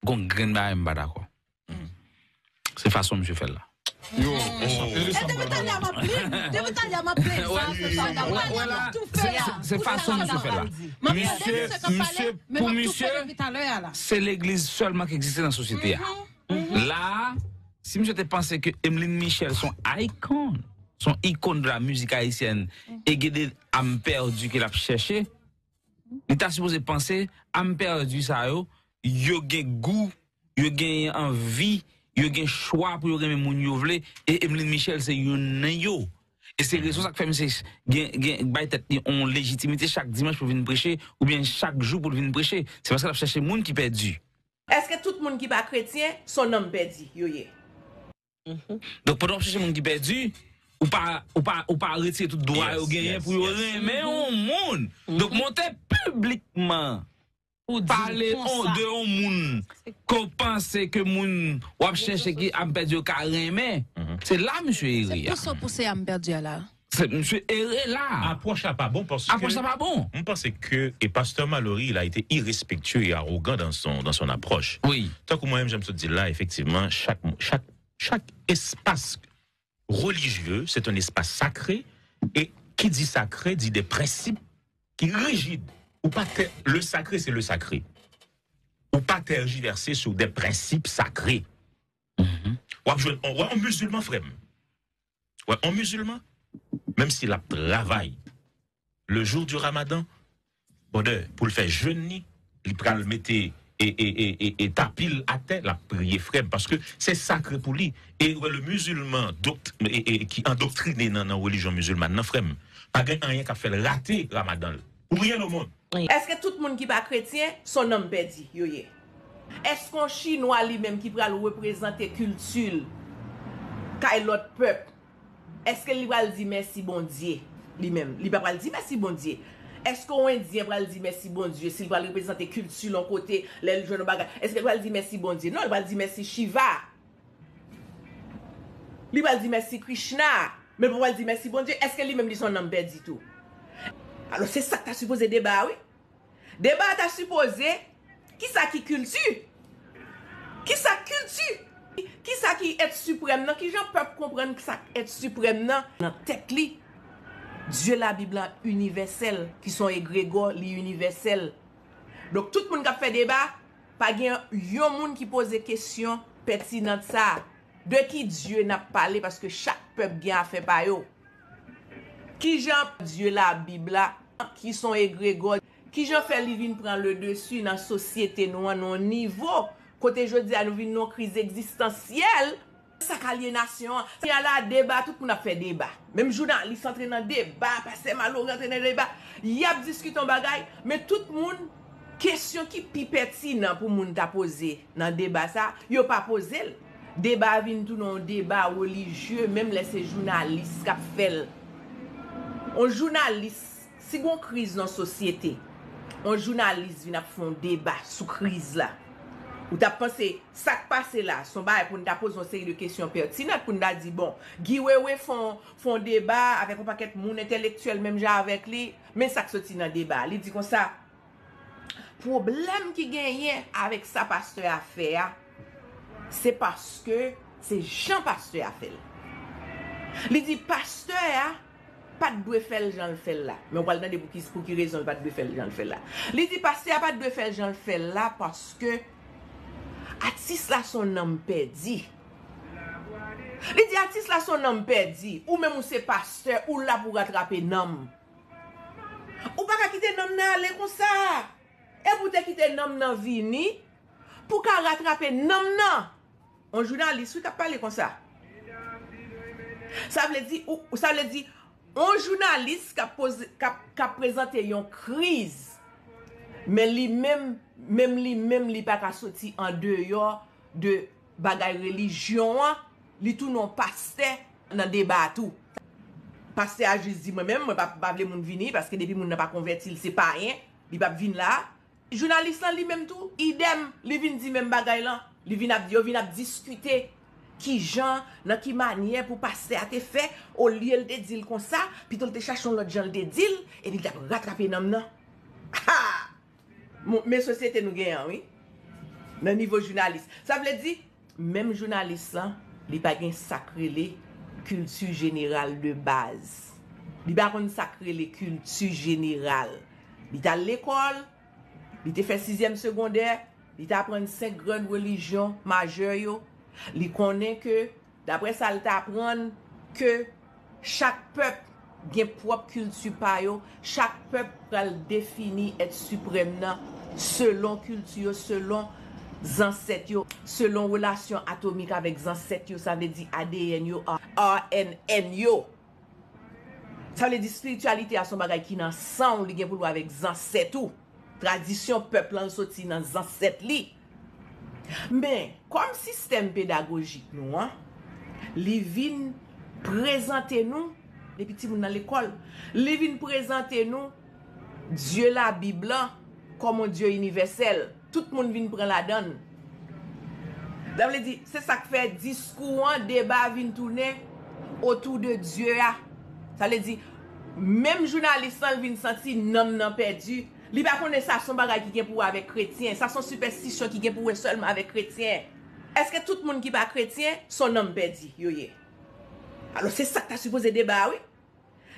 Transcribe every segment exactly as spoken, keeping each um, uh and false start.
Gon grenn bagay m pa dakò. Se fason misye fè l la. Yo, oh, e depi talè a m ap plenn, depi talè a m ap plenn sa, se sa, m ap tou fè a. Se fason misye fè l la. Misye, misye, pou misye, se legliz sèlman ki egziste nan sosyete a. La, si misye te panse ke Emeline Michel se yon icon, se yon ikòn de la mizik ayisyèn, e gen de âme perdue ke l ap chèche, li ta sipoze panse âme perdue sa yo, yo gen gou, yo gen anvi, yo gen chwa pou yo renmen moun yo vle, e Emeline Michel se youn nan yo. E se rezon sa k fè misye gen, gen bay tèt li yon lejitimite chak dimanch pou vin preche, oubyen chak jou pou l vin preche. Se paske l ap chèche moun ki pèdi. Èske tout moun ki pa kretyen se yon nanm pèdi yo ye? Donk, pandan w ap chèche moun ki pèdi, ou pa, ou pa, ou pa retire tout dwa yo genyen pou yo renmen yon moun. Donk, monte piblikman pale de yon moun ke w panse ke moun w ap chèche ki âme perdue yo ka renmen. Se la misye ere a. Pouse w pouse âme perdue a la. Se misye ere la. Apwòch la pa bon paske Apwòch la pa bon. M panse ke e pastè Malory il a été irrespectueux et arrogant dans son dans son approche. Wi. Tankou mwen menm jan m sot di l la, efektivman, chak chak chak espas religieux, c'est un espace sacré, et qui dit sacré dit des principes qui rigides. Ou pa tè, le sacré, c'est le sacré. Ou pa tergiverser sur des principes sacrés. W ap jwenn on, wè, on mizilman, frè m. Wè, on mizilman, menm si l ap travay, le jour du ramadan, brother, pou l fè jèn li, li pral mete e, e, e, e, e tapi l atè, l ap priye, frè m, paske se sakre pou li. E wè, le mizilman dokt, e, e, ki andoktrine nan, nan relijyon mizilman nan, frè m, pa gen anyen k ap fè l rate ramadan l. Pou rien au monde. Èske tout moun ki pa kretyen se yon nanm pèdi yo ye? Èske yon chinwa li menm ki pral reprezante kilti l kay lòt pèp, èske li pral di mèsi Bondye li menm? Li pa pral di mèsi Bondye. Èske yon endyen pral di mèsi Bondye si l pral reprezante kilti l yon kote, lè l jwenn yon bagay? Èske l pral di mèsi Bondye? Non, li pral di mèsi Shiva. Li pral di mèsi Krishna, men li pa pral di mèsi Bondye. Èske li menm li se yon nanm pèdi tou? Alò, se sa k ta sipoze deba a, wi. Deba a ta sipoze, kisa ki kilti? Kisa k kilti? Kisa ki èt siprèm nan? Kijan pèp konprann sa k èt siprèm nan? Nan tèt li, Dye Labib la inivèsèl, ki se yon egregò, li inivèsèl. Donk, tout moun k ap fè deba, pa gen yon moun ki poze kesyon pètinan sa a. De ki Dye n ap pale, paske chak pèp gen afè pa yo? Kijan Dye Labib la, ki se yon egregò, kijan fè li vin pran le dessus nan sosyete nou an, nan yon nivo kote jodi a nou vin nan yon kriz egzistansyèl? Sa k alyenasyon an? Kounye a la, deba, tout moun ap fè deba. Menm jounalis antre nan deba, pastè Malory antre nan deba. Y ap diskite yon bagay, men tout moun, kesyon ki pi pètinan pou moun ta poze nan deba sa, yo pa poze l. Deba a vin tounen yon deba relijye, menm lè se jounalis k ap fè l. Yon jounalis, si gon kriz nan sosyete, yon jounalis vin ap fè yon deba sou kriz la, ou t ap panse sa k pase la, se yon bagay pou n ta poze yon seri de kesyon pètinan, pou n ta di, bon, Guy Wewe fè yon, fè yon deba avèk yon pakèt moun entèlektyèl menm jan avèk li, men sa k soti nan deba a. Li di konsa, pwoblèm ki genyen avèk sa pastè a fè a, se paske se jan pastè a fè l. Li di pastè a pa t dwe fè l jan l fè l la. Men w pral tande pou ki, pou ki rezon l pa t dwe fè l jan l fè l la. Li di pastè a pa t dwe fè l jan l fè l la paske atis la se yon nanm pèdi. Li di atis la se yon nanm pèdi. Ou menm ou se pastè, ou la pou ratrape nanm. Ou pa ka kite nanm nan ale konsa. E pou te kite nanm nan vini, pou ka ratrape nanm nan. Yon jounalis, wi, k ap pale konsa. Sa vle di, ou, sa vle di, yon jounalis k ap poze, k ap, k ap prezante yon kriz, men li menm, menm li menm, li pa ka soti andeyò de bagay relijyon an, li tounen yon pastè nan deba a tou. Pastè a jis di, mwen menm, mwen pa, pa vle moun vini, paske depi moun nan pa konvèti l, se payen, li p ap vin la. Jounalis lan li menm tou, idèm, li vin di menm bagay lan. Li vin ap, yo vin ap diskite kijan, nan ki manyè pou pastè a te fè, olye l te di l konsa, pito l te chache yon lòt jan l te di l, epi l t ap ratrape nanm nan. Ha! Bon, men sosyete nou genyen an, wi. Nan nivo jounalis. Sa vle di, menm jounalis lan, li pa gen sa k rele kilti jeneral de baz. Li pa konn sa k rele kilti jeneral. Li t al lekòl, li te fè sizyèm segondè, li te aprann senk gran relijyon majè yo. Li konnen ke, daprè sa l te aprann, ke chak pèp gen pwòp kilti pa yo, chak pèp pral defini èt siprèm nan selon kilti yo, selon zansèt yo, selon relasyon atomik avèk zansèt yo, sa vle di A D N yo, R N N yo. Sa vle di espirityalite a se yon bagay ki nan san w, li gen pou l wè avèk zansèt ou. Tradisyon pèp lan soti nan zansèt li. Men, kòm sistèm pedagojik nou an, li vin prezante nou, depi timoun nan lekòl, li vin prezante nou Dye Labib lan kòm yon Dye inivèsèl. Tout moun vin pran ladan l. Sa vle di, se sa k fè diskou an, deba vin tounen otou de Dye a. Sa vle di, menm jounalis lan vin santi nanm nan pèdi. Li pa konnen sa se yon bagay ki gen pou wè avèk kretyen. Sa se yon sipèstisyon ki gen pou wè sèlman avèk kretyen. Èske tout moun ki pa kretyen se yon nanm pèdi yo ye? Alò, se sa k ta sipoze deba a, wi.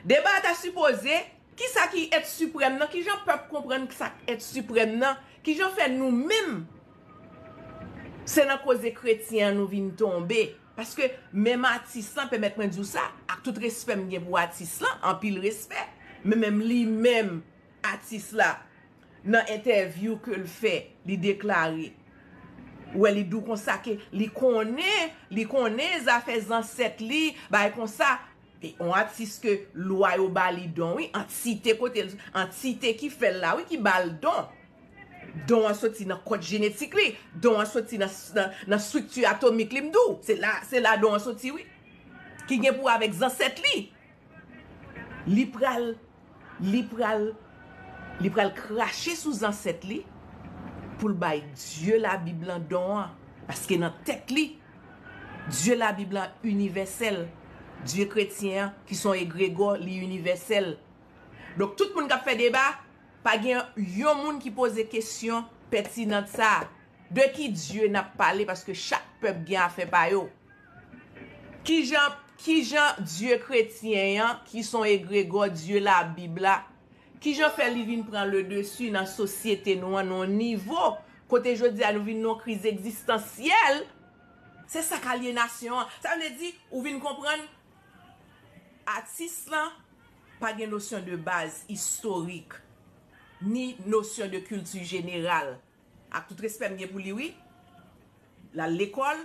Deba a ta sipoze, kisa ki èt siprèm nan, kijan pèp konprann sa k èt siprèm nan, kijan fè nou menm, se nan koze kretyen an nou vin tonbe. Paske menm atis lan, pèmèt mwen di w sa, ak tout respè m gen pou atis lan, anpil respè, men menm li menm, atis la, nan entèvyou ke l fè, li deklare, ou wè, li di w konsa ke li konnen, li konnen zafè zansèt li, bagay konsa. E yon atis ke lwa yo ba li don, wi, antite kote l, antite ki fè l la, wi, ki ba l don. Don an soti nan kòd jenetik li, don an soti nan, nan, nan estrikti atomik li, m di w. Se la, se la don an soti, wi. Ki gen pou wè avèk zansèt li. Li pral, li pral, li pral krache sou zansèt li pou l bay Dye Labib lan don an. Paske nan tèt li, Dye Labib lan inivèsèl. Dye kretyen an, ki se yon egregò, li inivèsèl. Donk, tout moun k ap fè deba, pa gen yon moun ki poze kesyon pètinan sa a. De ki Dye n ap pale? Paske chak pèp gen afè pa yo. Kijan, kijan Dye kretyen an, ki se yon egregò Dye Labib la, kijan fè li vin pran le dessus nan sosyete nou an, nan yon nivo kote jodi a nou vin nan yon kriz egzistansyèl? Se sa k alyenasyon an. Sa vle di, ou vin konprann, atis lan pa gen nosyon de baz istorik, ni nosyon de kilti jeneral. Ak tout respè m gen pou li, wi, l al lekòl,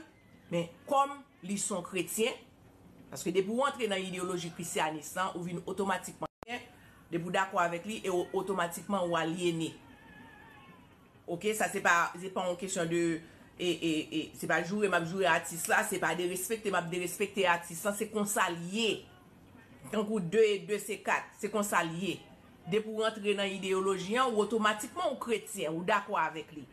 men kòm li se yon kretyen, paske depi w antre nan ideyoloji krisyanis lan, ou vin otomatikman kretyen, depi w dakò avèk li, e w otomatikman ou alyene. Oke, sa se pa, se pa yon kesyon de, e, e, e, se pa joure m ap joure atis la, se pa derespekte m ap derespekte atis lan, se konsa l ye. Tankou de e de se kat, se konsa l ye. Depi w rantre nan ideyoloji an, ou otomatikman ou kretyen, ou dakò avèk li.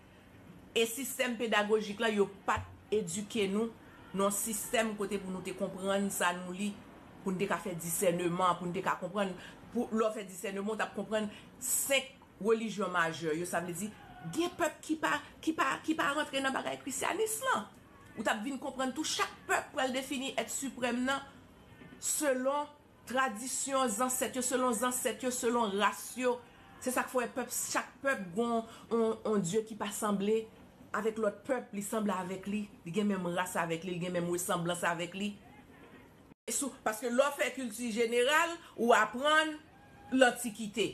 E sistèm pedagojik la, yo pa t edike nou nan yon sistèm kote pou nou te konprann sa nou li, pou n te ka fè disèneman, pou n te ka konprann, pou, lè w fè disèneman, ou t ap konprann senk relijyon majè yo, sa vle di, gen pèp ki pa, ki pa, ki pa rantre nan bagay krisyanis lan. Ou t ap vin konprann tou, chak pèp pral defini èt siprèm nan selon tradisyon zansèt yo, selon zansèt yo, selon ras yo. Se sa k fè w wè pèp, chak pèp gon on, on dye ki pa sanble avèk lòt pèp, li sanble avèk li, li gen menm ras avèk li, li gen menm resanblans avèk li. E sou, paske lè w fè kilti jeneral, ou aprann lantikite.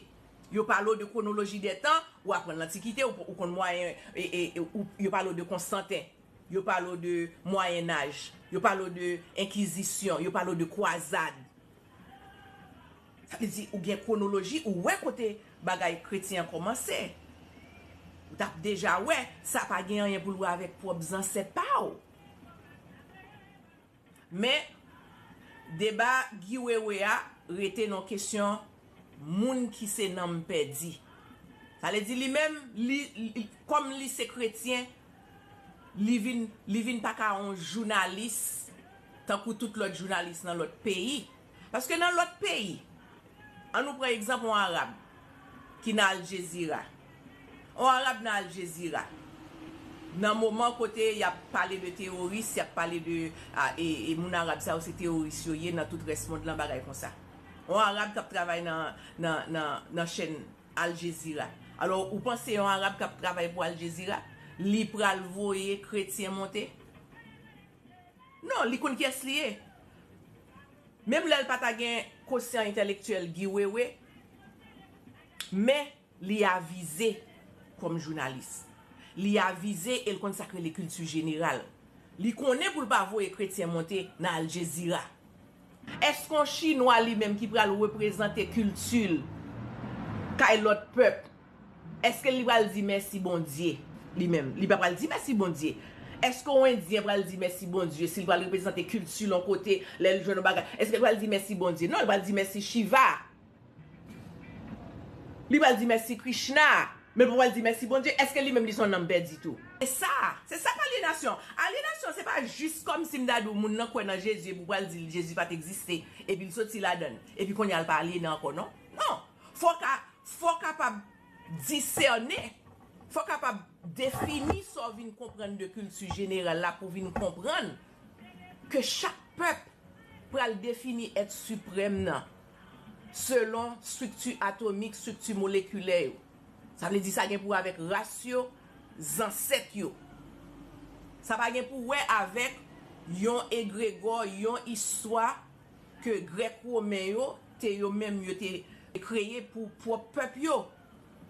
Yo pale w de kwonoloji dè tan, ou aprann lantikite, ou, ou konn mwayen, e, e, e, ou, yo pale w de Konstanten, yo pale w de Mwayennaj, yo pale w de Enkizisyon, yo pale w de kwazad. Sa vle di, ou gen kwonoloji, ou wè kote bagay kretyen an kòmanse. Ou t ap deja wè, sa pa gen anyen pou l wè avèk pwòp zansèt pa w. Men, deba Guy Wewe a rete nan kesyon moun ki se nanm pèdi. Sa vle di li menm, li, li, kòm li se kretyen, li vin, li vin pa ka yon jounalis tankou tout lòt jounalis nan lòt peyi. Paske nan lòt peyi, ann nou pran egzanp yon arab ki nan Al Jazeera. Yon arab nan Al Jazeera. Nan moman kote y ap pale de teworis, y ap pale de a, e, e moun arab sa yo se teworis yo ye nan tout rès mond lan, bagay konsa. Yon arab k ap travay nan, nan, nan, nan chèn Al Jazeera. Alò, ou panse yon arab k ap travay pou Al Jazeera, li pral voye kretyen monte? Non, li konn kiyès li ye. Menm lè l pa ta gen kosyan entèlektyèl Guy Wewe, men li avize kòm jounalis. Li avize e l konn sa k rele kilti jeneral. Li konnen pou l pa voye kretyen monte nan Al Jazeera. Èske yon chinwa li menm ki pral reprezante kilti l kay lòt pèp, èske li pral di mèsi Bondye li menm? Li pa pral di mèsi Bondye. Èske yon endyen pral di mèsi Bondye si l pral reprezante kilti l yon kote, lè l jwenn yon bagay? Èske l pral di mèsi Bondye? Non, li pral di mèsi Shiva. Li pral di mèsi Krishna, men l pa pral di mèsi Bondye. Èske li menm li se yon nanm pèdi tou? Se sa, se sa k alyenasyon. Alyenasyon, se pa jis kòmsi m ta di w moun nan kwè nan Jezi epi w pral di l Jezi pa t egziste, epi l soti ladan l, epi kounye a l pa alyene ankò, non. Non. Fò w ka, fò w kapab disène, fò w kapab defini sa w vin konprann de kilti jeneral la pou w vin konprann ke chak pèp pral defini èt siprèm nan selon estrikti atomik, estrikti molekilè yo. Sa vle di sa gen pou wè avèk ras yo, zansèt yo. Sa pa gen pou wè avèk yon egregò, yon istwa ke Grèk Women yo te yo menm yo te kreye pou pwòp pèp yo,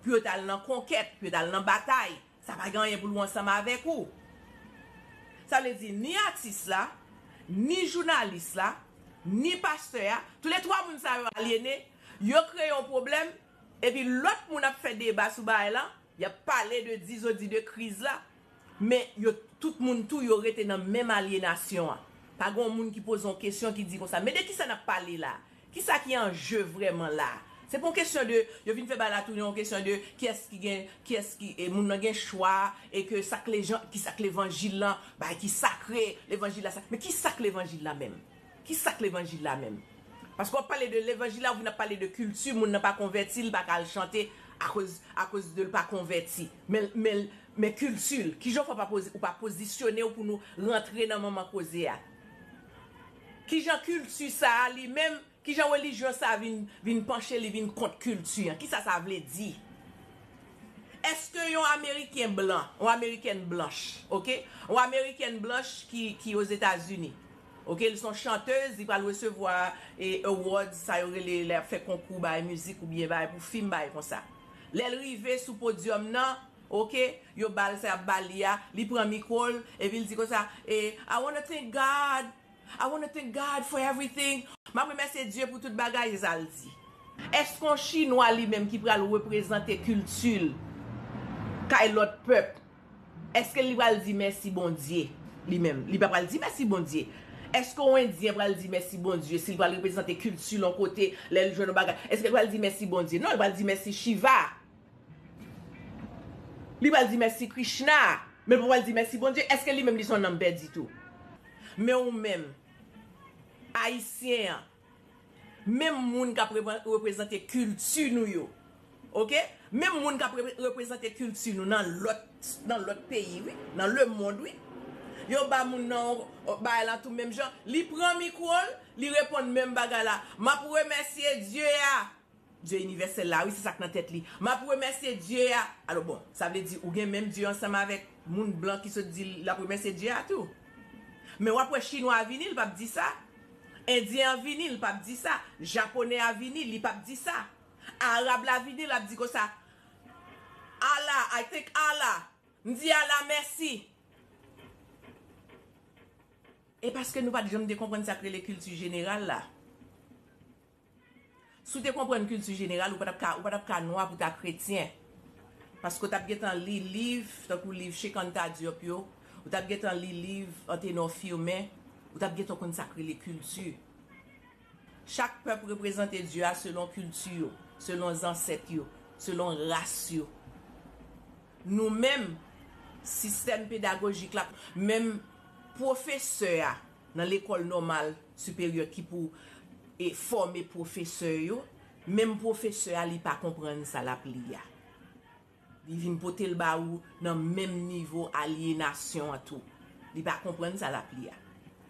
pou yo t al nan konkèt, pou yo t al nan batay. Sa pa gen anyen pou l wè ansanm avèk ou. Sa vle di ni atis la, ni jounalis la, ni pastè a, toulètwa moun sa yo alyene, yo kreye yon pwoblèm, epi lòt moun ap fè deba sou bagay la, y ap pale de dizodi de kriz la, men yo, tout moun tou yo rete nan menm alyenasyon an. Pa gen yon moun ki poze yon kesyon ki di konsa, men de kisa n ap pale la? Kisa ki anje vrèman la? Se pa yon kesyon de, yo vin fè bagay la tounen yon kesyon de kiyès ki gen, kiyès ki, e, moun nan gen chwa, e ke sa k lejan, ki sa k levanjil lan, bagay ki sakre, levanjil la sa. Men ki sa k levanjil la menm? Ki sa k levanjil la menm? Paske w ap pale de levanjil la, ou vin ap pale de kilti, moun nan pa konvèti, li pa ka al chante akoz, akoz de l pa konvèti. Men, men, men kilti l, kijan w fè w pa pozi-, ou pa pozisyone w pou nou rantre nan manman koze a? Kijan kilti sa a li menm, kijan relijyon sa a vin, vin panche li vin kont kilti an? Kisa sa vle di? Èske yon Ameriken blan, yon Amerikèn blanch, oke? Yon Amerikèn blanch ki, ki Ozetazini, oke? Li se yon chantèz, li pral resevwa, e, awards, sa yo rele lè y ap fè konkou, bay mizik oubyen bay pou fim, bay konsa. Lè l rive sou podyòm nan, oke? Yo ba l sa y ap ba li a, li pran mikwo l, epi l di konsa, e, I wanna thank God. I wanna thank God for everything. M ap remèsye Dye pou tout bagay, se sa l di. Èske yon chinwa li menm ki pral reprezante kilti l kay lòt pèp, èske li pral di mèsi Bondye li menm? Li pa pral di mèsi Bondye. Èske yon endyen pral di mèsi Bondye si l pral reprezante kilti l yon kote, lè l jwenn yon bagay? Èske l pral di mèsi Bondye? Non, li pral di mèsi Shiva. Li pral di mèsi Krishna, men l pa pral di mèsi Bondye. Èske li menm li se yon nanm pèdi tou? Men ou menm, Ayisyen an, menm moun k ap repre-, reprezante kilti nou yo, oke? Menm moun k ap repre-, reprezante kilti nou nan lòt, nan lòt peyi, wi, nan lemonn, wi. Yo ba moun nan yon bagay la tou menm jan. Li pran mikwo l, li reponn menm bagay la. M ap remèsye Dye a. Dye inivèsèl la, wi, se sa k nan tèt li. M ap remèsye Dye a. Alò, bon, sa vle di ou gen menm Dye ansanm avèk moun blan ki sot di l ap remèsye Dye a tou. Men w ap wè chinwa a vini, li p ap di sa. Endyen an vini, li p ap di sa. Japonè a vini, li p ap di sa. Arab la vini, l ap di konsa, Allah, I thank Allah. M di Allah mèsi. E paske nou pa t janm te konprann sa k rele kilti jeneral la. Si w te konprann kilti jeneral, ou pa t ap ka, ou pa t ap ka nwa pou w ta kretyen. Paske w t ap gentan li liv, tankou liv Cheikh Anta Diop yo, ou t ap gentan li liv Anténor Firmin, ou t ap gentan konn sa k rele kilti. Chak pèp reprezante Dye a selon kilti yo, selon zansèt yo, selon ras yo. Nou menm, sistèm pedagojik la, menm pwofesè a nan lekòl nòmal siperyè ki pou, e, fòme pwofesè yo, menm pwofesè a li pa konprann sa l ap li a. Li vin pote l ba ou nan menm nivo alyenasyon an tou. Li pa konprann sa l ap li a.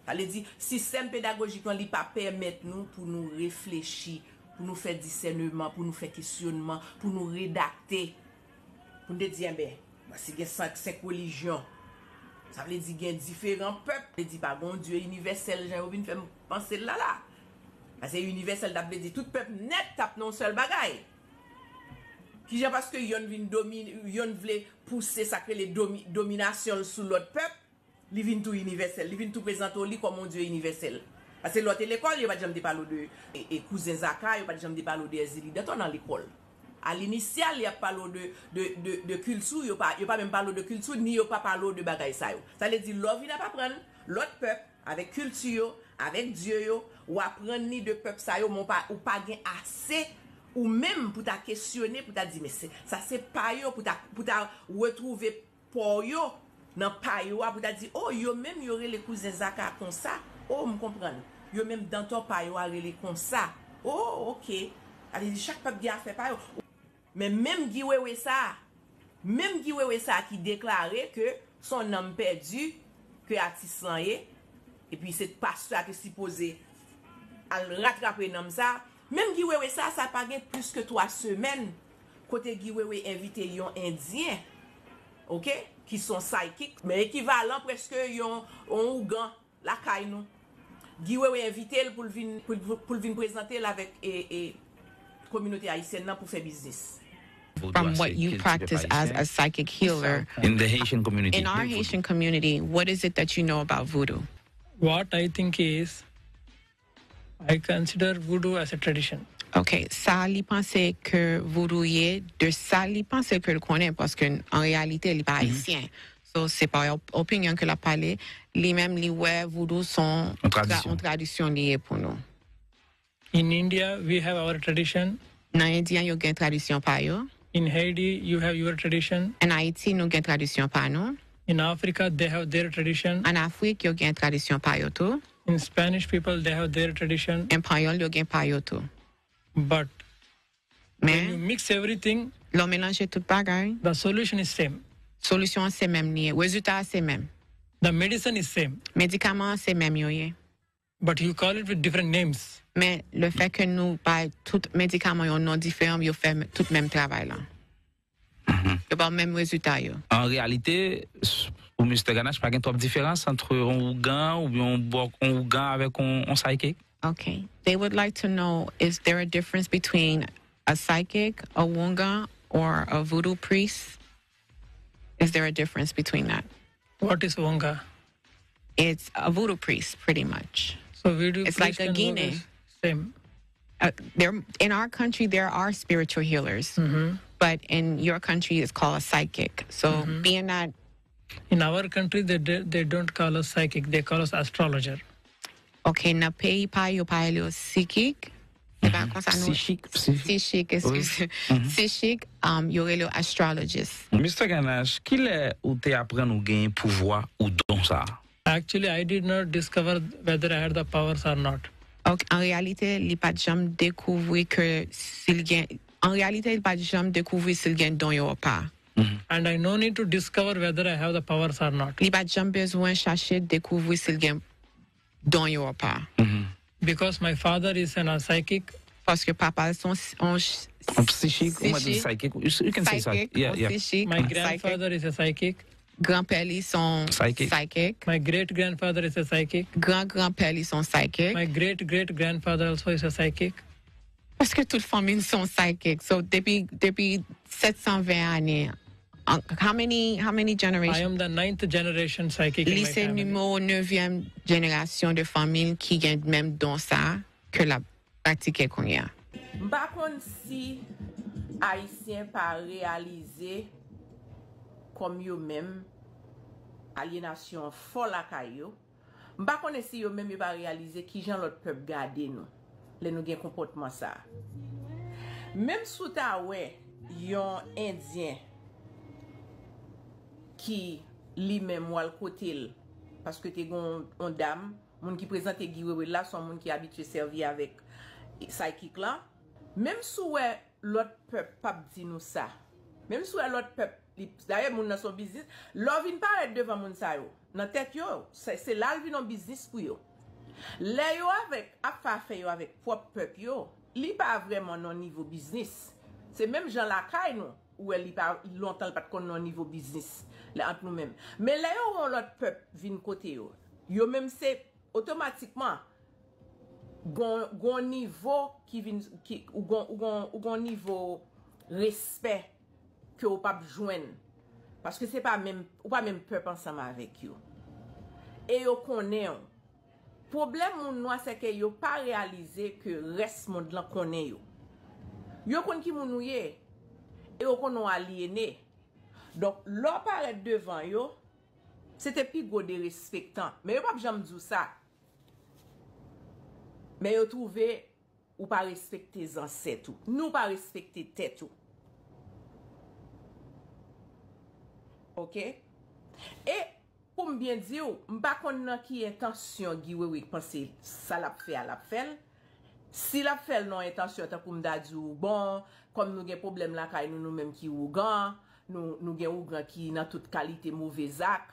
Sa vle di, sistèm pedagojik lan, li pa pèmèt nou pou nou reflechi, pou nou fè disèneman, pou nou fè kesyònman, pou nou redakte. Pou n te di, enben, paske gen senk, senk relijyon. Sa vle di gen diferan pèp. Vle di pa gen yon Dye inivèsèl, jan yo vin fè m panse l la la. Paske inivèsèl, t ap vle di tout pèp nèt t ap nan yon sèl bagay. Kijan paske yonn vin domi-, yonn vle pouse sa k rele domi-, dominasyon l sou lòt pèp, li vin tou inivèsèl, li vin tou prezante w li kòm yon Dye inivèsèl. Paske lè w te lekòl, yo pa t janm te pale w de, e, e, kouzen Zaka, yo pa t janm te pale w de Èzili Dantò nan lekòl. A linisyal, y ap pale w de, de, de, de kilti w, yo pa, yo pa menm pale w de kilti w, ni yo pa pale w de bagay sa yo. Sa vle di, lè w vin ap aprann lòt pèp, avèk kilti yo, avèk dye yo, w aprann ni de pèp sa yo, men w pa, ou pa gen ase ou menm pou ta kesyone, pou ta di, men se, sa se pa yo, pou ta, pou ta retwouve pa w yo nan pa yo a, pou ta di, o, yo menm yo rele kouzen Zaka konsa. O, m konprann. Yo menm Dantò pa yo a rele konsa. O, oke. Sa vle di chak pèp gen afè pa yo. Men menm Guy Wewe sa a, menm Guy Wewe sa a ki deklare ke se yon nanm pèdi ke atis lan ye, epi se pastè a ki sipoze al ratrape nanm sa a, menm Guy Wewe sa a, sa pa gen plis ke twa semèn, kote Guy Wewe envite yon Endyen, oke, ki se yon psychic, men ekivalan prèske yon, yon ougan lakay nou. Guy Wewe envite l pou l vin, pou, pou, pou l vin prezante l avèk, e, e, kominote ayisyèn nan pou fè biznis. From what you practice as a psychic healer in the Haitian community. In our Haitian community, what is it that you know about voodoo? What I think is, I consider voodoo as a tradition. Ok, sa li panse ke voodoo ye, de sa li panse ke l konnen, paske an reyalite li pa ayisyen. So, se pa yon opinyon ke l ap pale. Li menm, li wè voodoo se yon tradisyon li ye pou nou. In India, we have our tradition. Nan Endyen, yo gen tradisyon pa yo. In Haiti, you have your tradition. An Ayiti, nou gen tradisyon pa nou. In Africa, they have their tradition. An Afrik, yo gen tradisyon pa yo tou. In Spanish people, they have their tradition. An Panyòl, yo gen pa yo tou. But when you Men, mix everything, lè w melanje tout bagay, the solution is same. Solisyon an se menm li ye. Rezilta a se menm. The medicine is same. Medikaman an se menm yo ye. But you call it with different names. Men, lefè ke nou bay tout medikaman yo non diferan, yo fè tout menm travay la. Yo ba w menm rezilta yo. An reyalite, s- pou Mistè Ganache, pa gen twòp diferans ant yon ougan oubyen yon bòk, yon ougan avèk yon, yon psychic. Okay. They would like to know, is there a difference between a psychic, a wungan, or a voodoo priest? Is there a difference between that? What is Wonga? It's a voodoo priest, pretty much. So we do It's like priest a and gine. Wonga is same. Uh, there, in our country, there are spiritual healers, but in your country, it's called a psychic. So being that In our country, they, they, they don't call us psychic, they call us astrologer. Ok, nan peyi pa yo, pa rele yo psychic. Se pa konsa nou. Psychic, psychic. Psychic, excuse. Psychic, um, yo rele yo astrologist. Mistè Ganache, kilè ou te aprann ou genyen pouvwa ou don sa a? Actually, I did not discover whether I had the powers or not. Ok, an reyalite, li pa t janm dekouvri ke si l gen, an reyalite, li pa t janm dekouvri si l gen don yo ou pa. And I no need to discover whether I have the powers or not. Li pa t janm bezwen chache dekouvri si l gen don yo ou pa. Because my father is an, a psychic. Paske papa l se yon s- yon s- Yon psychic, ou mwen di psychic, psychic. You, you can say psychic. Psychic, Yeah, yon yeah. psychic, My psychic. Grandfather is a psychic. Granpè li se yon Psychic. Psychic. My great grandfather is a psychic. Gran granpè li se yon psychic. My great great grandfather also is a psychic. Paske tout fanmi l se yon psychic. So, depi, depi sèt san ven ane, an- how many, how many I generations? Am the ninth generation psychic in Li my se family. Nimewo nevyèm jenerasyon de fanmi l ki gen menm don sa ke l ap pratike kounye a. M pa konn si Ayisyen pa reyalize kòm yo menm, alyenasyon an fò lakay yo. M pa konnen si yo menm yo pa reyalize kijan lòt pèp gade nou lè nou gen konpòtman sa a. Menm si w ta wè yon Endyen ki li menm w al kote l, paske te gen yon, yon dam, moun ki prezante Guy Wewe la, se yon moun ki abitye sèvi avèk psychic lan. Menm si w wè lòt pèp p ap di nou sa, Menm si w wè lòt pèp, li, dayè moun nan se yon biznis, lè w vin parèt devan moun sa yo, nan tèt yo, se, se la l vin yon biznis pou yo. Lè yo avèk, ap fè afè yo avèk pwòp pèp yo, li pa vrèman nan nivo biznis. Se menm jan lakay nou, ou wè li pa, lontan l pa t konn nan nivo biznis, lè ant nou menm. Men lè yo wè yon lòt pèp vin kote yo, yo menm se otomatikman, gon, gon nivo ki vin, ki, ou gon, ou gon, ou gon nivo respè ke ou p ap jwenn. Paske se pa menm, ou pa menm pèp ansanm avèk yo. E yo konnen w. Pwoblèm moun nwa se ke yo pa reyalize ke rès mond lan konnen yo. Yo konn ki moun ou ye. E yo konnen w alyene. Donk, lè w parèt devan yo, se te pi gwo derespektan. Men yo p ap janm di w sa. Men yo twouve ou pa respekte zansèt ou, ni w pa respekte tèt ou. Oke? E pou m byen di w, m pa konn nan ki entansyon Guy Wewe panse sa l ap fè a, l ap fè l. Si l ap fè l nan yon entansyon, tankou m ta di w, bon, kòm nou gen pwoblèm lakay nou, nou menm ki ougan, nou, nou gen ougan ki nan tout kalite move zak,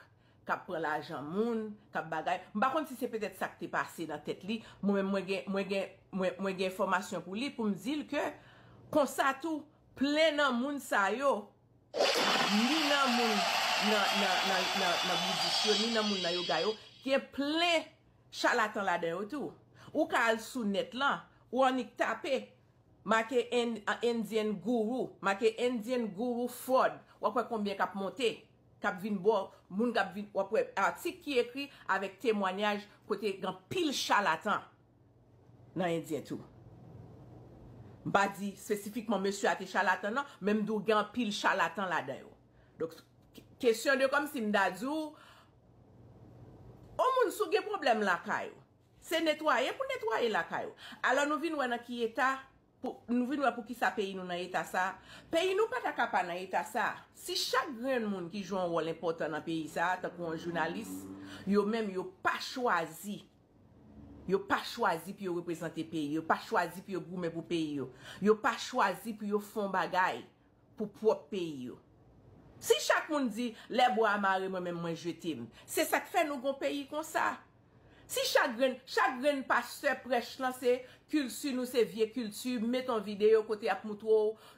k ap pran lajan moun, k ap bagay. M pa konn si se petèt sa k te pase nan tèt li. Mwen menm, mwen gen, mwen gen, mwen, mwen gen enfòmasyon pou li, pou m di l ke, konsa tou, plen nan moun sa yo, ni nan moun nan, nan, nan, nan, nan boudis yo, ni nan moun nan yoga yo, gen plen chalatan ladan yo tou. Ou ka al sou nèt lan, ou annik tape, make Ind-, Indian Guru, make Indian Guru fraud, w ap wè konbyen k ap monte, k ap vin bò, moun k ap vin, w ap wè atik ki ekri avèk temwanyaj kote gen anpil chalatan nan Endyen tou. M pa di espesifikman mesye a te chalatan, non, men m di w gen anpil chalatan ladan yo. Donk, k-, kesyon de kòmsi m ta di w, yon moun si w gen pwoblèm lakay ou, se netwaye pou netwaye lakay ou. Alò nou vin wè nan ki eta, pou, nou vin wè pou ki sa peyi nou nan eta sa. Peyi nou pa ta ka pa nan eta sa. Si chak grenn moun ki jwe yon wòl enpòtan nan peyi sa, tankou yon jounalis, yo menm yo pa chwazi, yo pa chwazi pou yo reprezante peyi, yo pa chwazi pou yo goumen pou peyi yo, yo pa chwazi pou yo fè yon bagay pou pwòp peyi yo. Si chak moun di, lè bwa a mare, mwen menm mwen jete m. Se sa k fè nou gon peyi konsa. Si chak grenn, chak grenn pastè prèch lan se kilti nou, se vye kilti, met yon videyo kote y ap moutre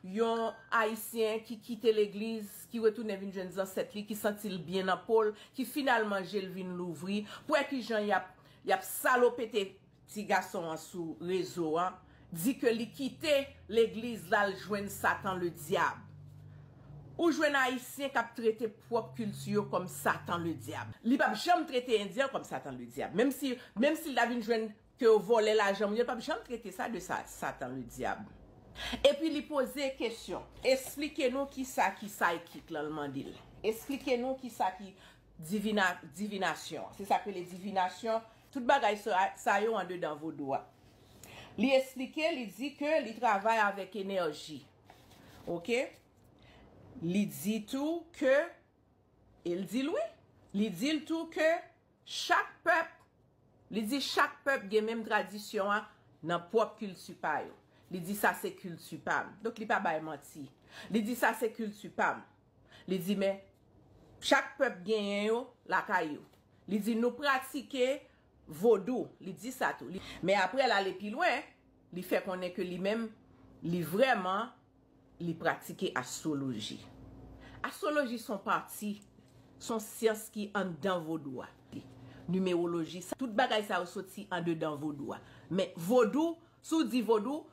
w yon Ayisyen ki kite legliz, ki retounen vin jwenn zansèt li, ki santi l byen nan po l, ki finalman je l vin louvri. Pou wè kijan y ap, y ap salopete ti gason an sou rezo an, di ke li kite legliz l al jwenn Satan Ledyab. Ou jwenn Ayisyen k ap trete pwòp kilti yo kòm Satan Ledyab. Li p ap janm trete Endyen an kòm Satan Ledyab. Menm si, menm si l ta vin jwenn ke yo vòlè lajan moun yo, li p ap janm trete sa de sa, Satan Ledyab. Epi li poze kesyon, esplike nou kisa ki psychic lan, l mande l. Esplike nou kisa ki divina-, divinasyon. Se sa k rele divinasyon. Tout bagay sa, sa yo andedan vodou a. Li esplike, li di ke li travay avèk enèji. Oke? Li di tou ke, e l di l wi, li di l tou ke chak pèp, li di chak pèp gen menm tradisyon an nan pwòp kilti pa yo. Li di sa se kilti pa m. Donk li pa bay manti. Li di sa se kilti pa m. Li di, men, chak pèp genyen yo lakay yo. Li di, nou pratike vodou. Li di sa tou. Li, men apre, l ale pi lwen, li fè konnen ke li menm, li vrèman, li pratike astwoloji. Astwoloji se yon pati, se yon syans ki anndan vodou a. Nimewoloji, sa, tout bagay sa yo soti andedan vodou a. Men vodou, si w di vodou,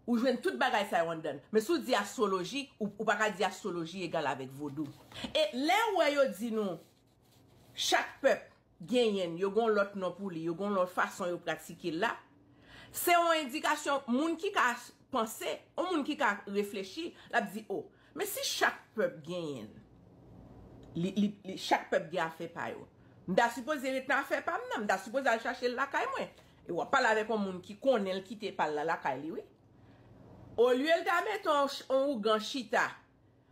ou jwenn tout bagay sa yo anndan l. Men si w di astwoloji, ou, ou pa ka di astwoloji egal avèk vodou. E lè w wè yo di nou, chak pèp genyen l, yo gen yon lòt non pou li, yo gen yon lòt fason yo pratike l la, se yon endikasyon, moun ki ka panse, yon moun ki ka reflechi, l ap di, o, men si chak pèp genyen l, li, li, li, chak pèp gen afè pa yo. M ta sipoze ret nan afè pa m nan, m ta sipoze al chache l lakay mwen. E w ap pale avèk yon moun ki konnen l kite pa l la lakay li, wi. Olye l ta mete yon ch-, yon ougan chita.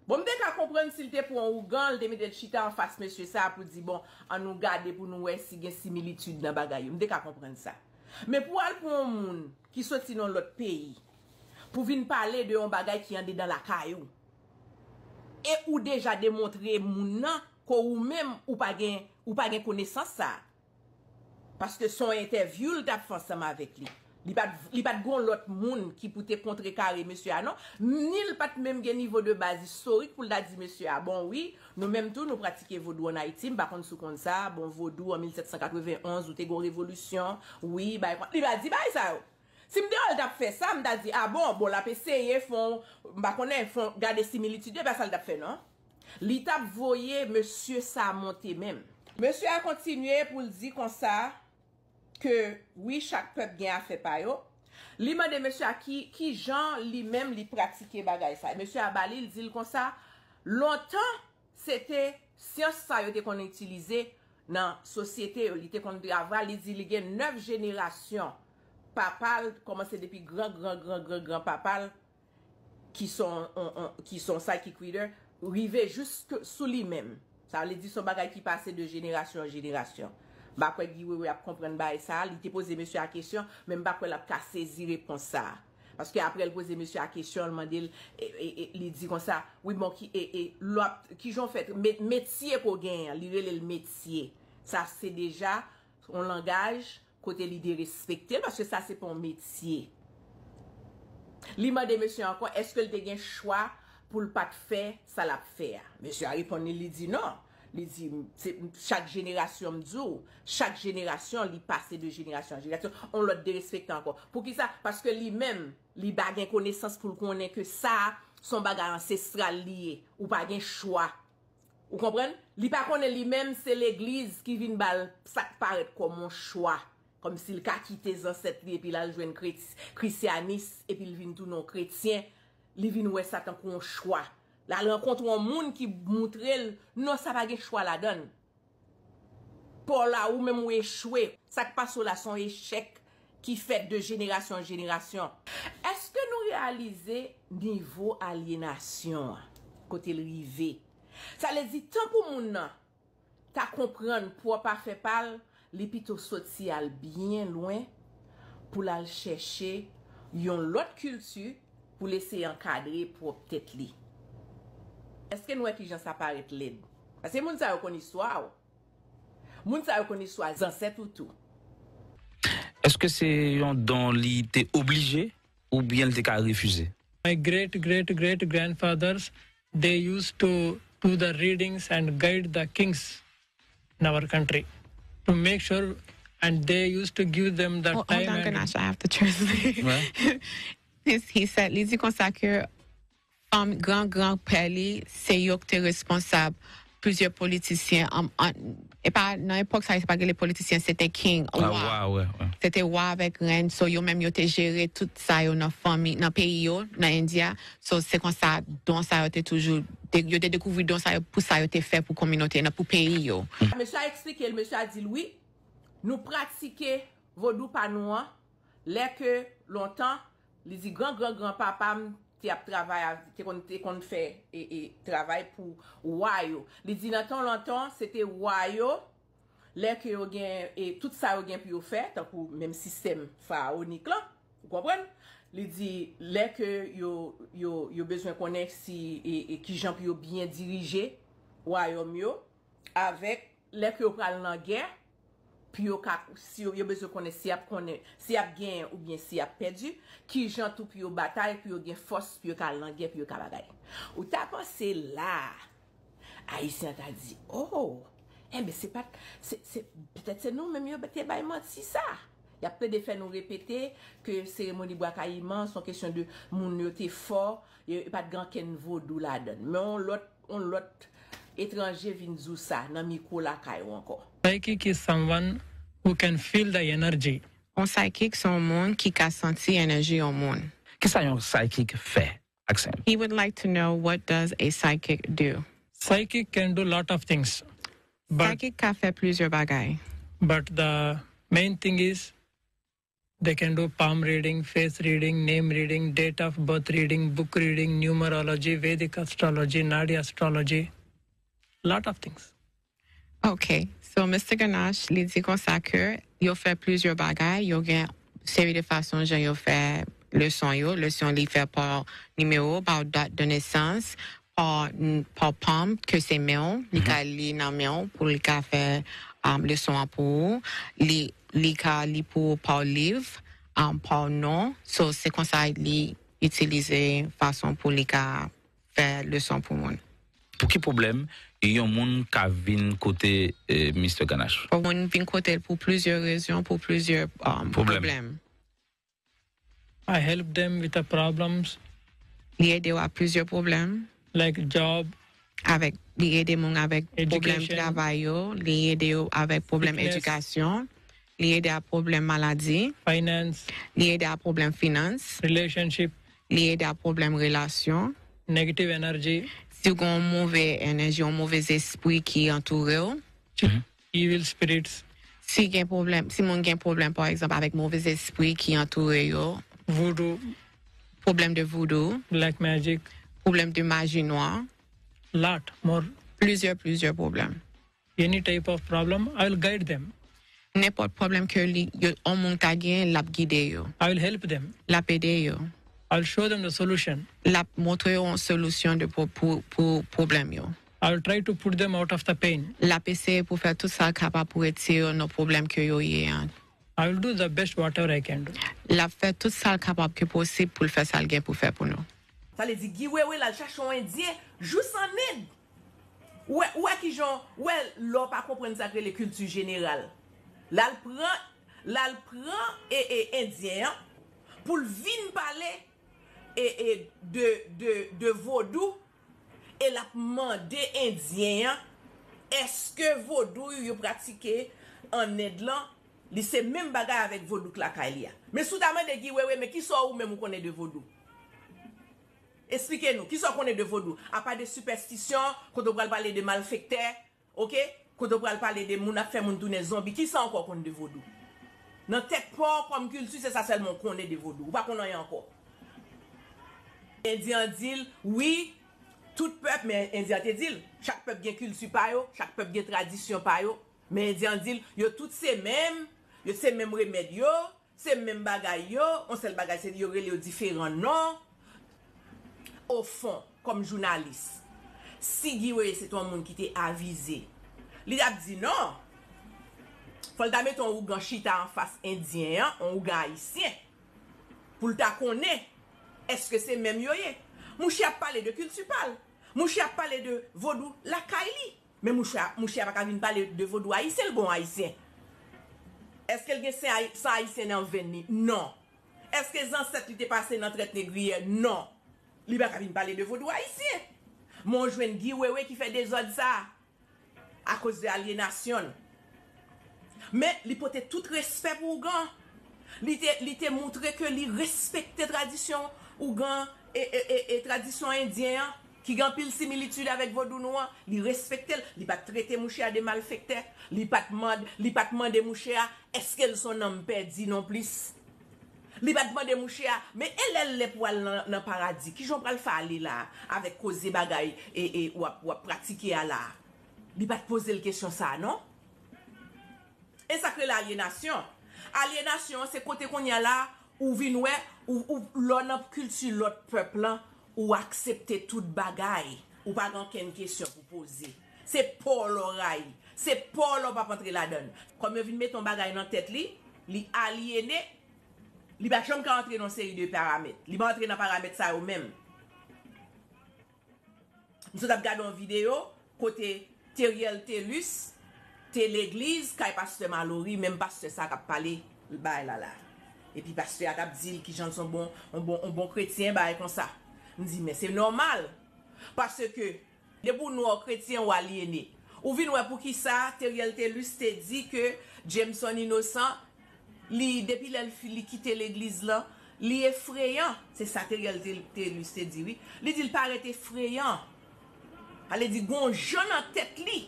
Bon, m te ka konprann si l te pran yon ougan, l te mete l chita anfas mesye sa a pou di, bon, ann nou gade pou nou wè si gen similitid nan bagay yo. M te ka konprann sa. Men pou w al pran yon moun ki soti nan yon lòt peyi, pou vin pale de yon bagay ki andedan lakay ou, e ou deja demontre moun nan ke ou menm ou pa gen, ou pa gen konesans sa a. Paske se yon entèvyou l t ap fè ansanm avèk li. Li pa t, li pa t gen yon lòt moun ki pou te kontrekare mesye a, non. Ni l pa t menm gen nivo de baz istorik pou l ta di mesye a, bon, wi, nou menm tou, nou pratike vodou ann Ayiti, m pa konn si w konn sa, bon, vodou an mil sèt san katrevenn onz, ou te gen yon revolisyon, wi, bay, li pa di bay sa yo. Si m te wè l t ap fè sa, m ta di, a bon, bon, l ap eseye fè yon, m pa konnen, fè yon, gade similitid yo, e pa sa l t ap fè, non. Li t ap voye mesye sa monte menm. Mesye a kontinye pou l di konsa ke wi, chak pèp gen afè pa yo. Li mande mesye a ki, ki jan li menm li pratike bagay sa. Mesye a ba li, l di l konsa, lontan, se te syans sa yo te konn itilize nan sosyete yo. Li te konn travay, li di li gen nèf jenerasyon papa l, kòmanse depi gran, gran, gran, gran, gran papa l, ki son, on, on, ki son psychic reader, rive jis sou li menm. Sa vle di son bagay ki pase de jenerasyon an jenerasyon. M pa kwè Guy Wewe ap konprann bagay sa a. Li te poze mesye a kesyon, men m pa kwè l ap ka sezi repons sa a. Paske apre l poze mesye a kesyon, l mande l, e, e, e, li di konsa, wi, bon, ki, e, e, lè w ap, ki jan w fè, met, metye ke w genyen an, li rele l metye. Sa se deja yon langaj kote li derespekte l, paske sa se pa yon metye. Li mande mesye ankò, èske l te gen chwa pou l pa t fè sa l ap fè a? Mesye a reponn li, li di non. Li di, se, chak jenerasyon, m di w, chak jenerasyon, li pase de jenerasyon an jenerasyon. On lòt derespektan ankò. Poukisa? Paske li menm, li pa gen konesans pou l konnen ke sa a, se yon bagay ansestral li ye. Ou pa gen chwa. Ou konprann? Li pa konnen li menm se legliz ki vin ba l sa k parèt kòm yon chwa. Kòmsi l ka kite zansèt li epi l al jwenn kret-, krisyanis epi l vin tounen yon kretyen. Li vin wè sa tankou yon chwa. L al rankontre yon moun ki moutre l, non, sa pa gen chwa ladan l. Pa w la, ou menm ou echwe. Sa k pase w la se yon echèk ki fèt de jenerasyon an jenerasyon. Èske nou reyalize nivo alyenasyon an, kote l rive? Sa vle di, tan pou moun nan ta konprann pwòp afè pa l, li pito soti al byen lwen pou l al chèche yon lòt kilti pou l eseye ankadre pwòp tèt li. Èske n wè kijan sa parèt lèd? Paske moun sa yo konn istwa w. Moun sa yo konn istwa zansèt ou tou. Èske se yon don li te oblije oubyen li te ka refize? My great great great grandfathers, they used to do the readings and guide the kings in our country to make sure, and they used to give them the Hold, time hold on, and Ganache, I have to translate. Ouais. He said, li di konsa ke fanm gran gran pè li se yo ki te responsab plizyè politisyen an, an, e pa nan epòk sa yo te pa rele politisyen, se te king, Ah, wa. Wa, ouais, ouais. Se te wa avèk rèn, so yo menm yo te jere tout sa yo nan fanmi, nan peyi yo, nan India. So se konsa don sa yo te toujou, te, yo te dekouvri don sa yo pou sa yo te fè pou kominote nan, pou peyi yo. Mesye a eksplike l, mesye a di l wi, nou pratike vodou pa nou an, lè ke lontan, li di gran gran gran papa m te ap travay, te konn, te konn fè e, e, travay pou wa yo. Li di nan tan lontan, se te wa yo, lè ke yo gen, e, tout sa yo gen pou yo fè, tankou menm sistèm farawonik lan, ou konprann? Li di, lè ke yo, yo, yo bezwen konnen si, e, e, kijan pou yo byen dirije wayòm yo, avèk, lè ke yo pral nan gè, pou yo ka, si yo, yo bezwen konnen si y ap konnen, si y ap genyen oubyen si y ap pèdi, kijan tou pou yo batay, pou yo gen fòs, pou yo ka al nan gè, pou yo ka bagay. Ou ta panse la a, Ayisyen an ta di, oh, enben se pa t, se, se, petèt se nou menm yo te bay manti sa. Y ap plede fè nou repete ke seremoni Bwa Kayiman se yon kesyon de moun yo te fò, e pa t gen ankenn vodou ladan l. Men yon lòt, yon lòt etranje vin di w sa nan mikwo lakay ou ankò. Psychic is someone who can feel the energy. Yon psychic se yon moun ki ka santi enèji yon moun. Kisa yon psychic fè? Ask him. He would like to know, what does a psychic do? Psychic can do lot of things, but Psychic ka fè plizyè bagay. but the main thing is they can do palm reading, face reading, name reading, date of birth reading, book reading, numerology, Vedic astrology, Nadi astrology, lot of things. Ok. So, Mister Ganache, li di konsa ke yo fè plizyè bagay, yo gen seri de fason jan yo fè leson yo, leson li fè pa nimewo, pa dat de nesans, pa, pa palm, ke se men w, li ka li nan men w pou li ka fè um, leson an pou ou. Li, li ka li pou ou pa liv, um, pa non. So, se konsa li itilize fason pou li ka fè leson pou moun. Pou ki pwoblèm yon moun ka vin kote eh, Mister Ganache? Yon moun vin kote l pou plizyè rezon, pou plizyè um, pwoblèm. I help them with the problems Li ede w ak plizyè pwoblèm, like job, avèk, li ede moun avèk pwoblèm Education. Travay yo, li ede yo avèk pwoblèm Sickness. Edikasyon, li ede ak pwoblèm maladi, finance, li ede ak pwoblèm finans, relationship, li ede ak pwoblèm relasyon. Negative energy, Si w gen yon move enèji, yon move espri ki antoure w, evil spirits, si gen pwoblèm, si moun gen pwoblèm pa egzanp avèk move espri ki antoure yo, voodoo, pwoblèm de voodoo, black magic, pwoblèm de maji nwa, lot more, plizyè plizyè pwoblèm. Any type of problem, I will guide them. Nenpòt pwoblèm ke li, yo, yon moun ta gen, l ap gide yo, I will help them. L ap ede yo, I will show them the solution. L ap montre yo yon solisyon de pou, pou, pou pwoblèm yo. I will try to put them out of the pain. L ap eseye pou fè tout sa l kapab pou retire yo nan pwoblèm ke yo ye an. I will do the best whatever I can do. L ap fè tout sa l kapab ke posib pou l fè sa l gen pou fè pou nou. Sa vle di Guy Wewe l al chache yon endyen jous an End. Ou wè, ou wè kijan, ou wè lè w pa konprann sa k rele kilti jeneral. L al pran, l al pran e, e endyen an pou l vin pale e, e de, de, de vodou e l ap mande endyen an èske vodou yo pratike an End lan li se menm bagay avèk vodou k lakay li a. Men si w ta mande Guy Wewe men kisa ou menm ou konnen de vodou? Esplike nou, kisa w konnen de vodou? Apa de sipèstisyon, kote w pral pale de malfektè, oke? Kote w pral pale de moun ap fè moun tounen zonbi, kisa ankò w konn de vodou? Nan tèt pa w kòm kilti, se sa sèlman w konnen de vodou. Ou pa konn anyen ankò. Endyen an di l, wi, tout pèp, men Endyen an te di l, chak pèp gen kilti pa yo, chak pèp gen tradisyon pa yo. Men Endyen an di l, yo tout se menm, yo se menm remèd yo, se menm bagay yo, yon sèl bagay se yo rele yo diferan non. Ofon, kòm jounalis, si Guy Wewe se t yon moun ki te avize, li t ap di non. Fò l ta mete yon ougan chita anfas endyen an, yon ougan ayisyen, pou l ta konnen èske se menm yo ye. Mouche ap pale de kilti pa l. Mouche ap pale de vodou lakay li. Men mouche a, mouche a pa ka vin pale de vodou ayisyen, l bon ayisyen. Èske l gen san ayisyen nan venn li? Non. Èske zansèt li te pase nan trèt negriyè? Non. Li pa ka vin pale de vodou ayisyen. Men w jwenn Guy Wewe ki fè dezòd sa a akoz de alyenasyon l. Men li pote tout respè pou ougan. Li te, li te moutre ke li respekte tradisyon ougan e, e, e, e tradisyon endyen an, ki gen anpil similitid avèk vodou nou an. Li respekte l. Li pa t trete mouche a de malfektè. Li pa t mande, li pa t mande mouche a èske l se yon nanm pèdi nonplis. Li pa t mande mouche a, men e lè l lè pou al nan, nan paradi, kijan w pral fè ale la avèk koze bagay e, e, w ap, w ap pratike a la? Li pa t poze l kesyon sa a, non. E sa k rele alyenasyon. Alyenasyon an, se kote kounye a la, ou vin wè, ou, ou, lè w nan kilti lòt pèp lan, ou aksepte tout bagay. Ou pa gen okenn kesyon pou poze. Se pa w lè w rayi. Se pa w lè w p ap antre ladan l. Kòm yo vin mete yon bagay nan tèt li, li alyene, li pa janm ka antre nan yon seri de paramèt. Li pa antre nan paramèt sa yo menm. M sot ap gade yon videyo kote Theriel Thelus te legliz kay pastè Malory, menm pastè sa k ap pale bagay la la. Epi pastè a t ap di l kijan l se yon bon, yon bon, yon bon kretyen, bagay konsa. M di, men se nòmal. Paske, depi w nwa w kretyen, w alyene. Ou vin wè poukisa Theriel Thelus te di ke Jameson Innocent, li, depi lè l fi, li kite legliz lan, li efreyan. Se sa Theriel Thelus te di, wi. Li di l parèt efreyan. Sa vle di, gon jan nan tèt li.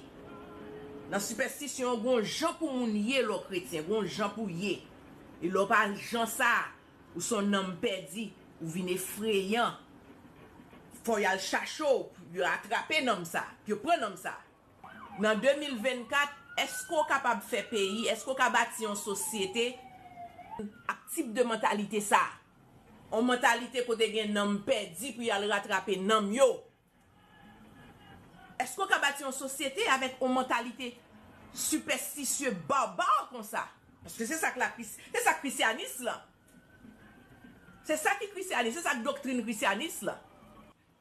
Nan sipèstisyon, gon jan pou moun ye lè w kretyen, gon jan pou ye. E lè w pa jan sa, ou se yon nanm pèdi, ou vin efreyan. Fò y al chache w, pou yo atrape nanm sa, pou yo pran nanm sa. Nan de mil vennkat, èske w kapab fè peyi, èske w ka bati yon sosyete ak tip de mantalite sa? Yon mantalite kote gen nanm pèdi pou y al ratrape nanm yo. Èske w ka bati yon sosyete avèk yon mantalite sipèstisye, baba konsa? Paske se sa k la, se sa k krisyanis lan. Se sa ki krisyanis, se sa k doktrin krisyanis lan.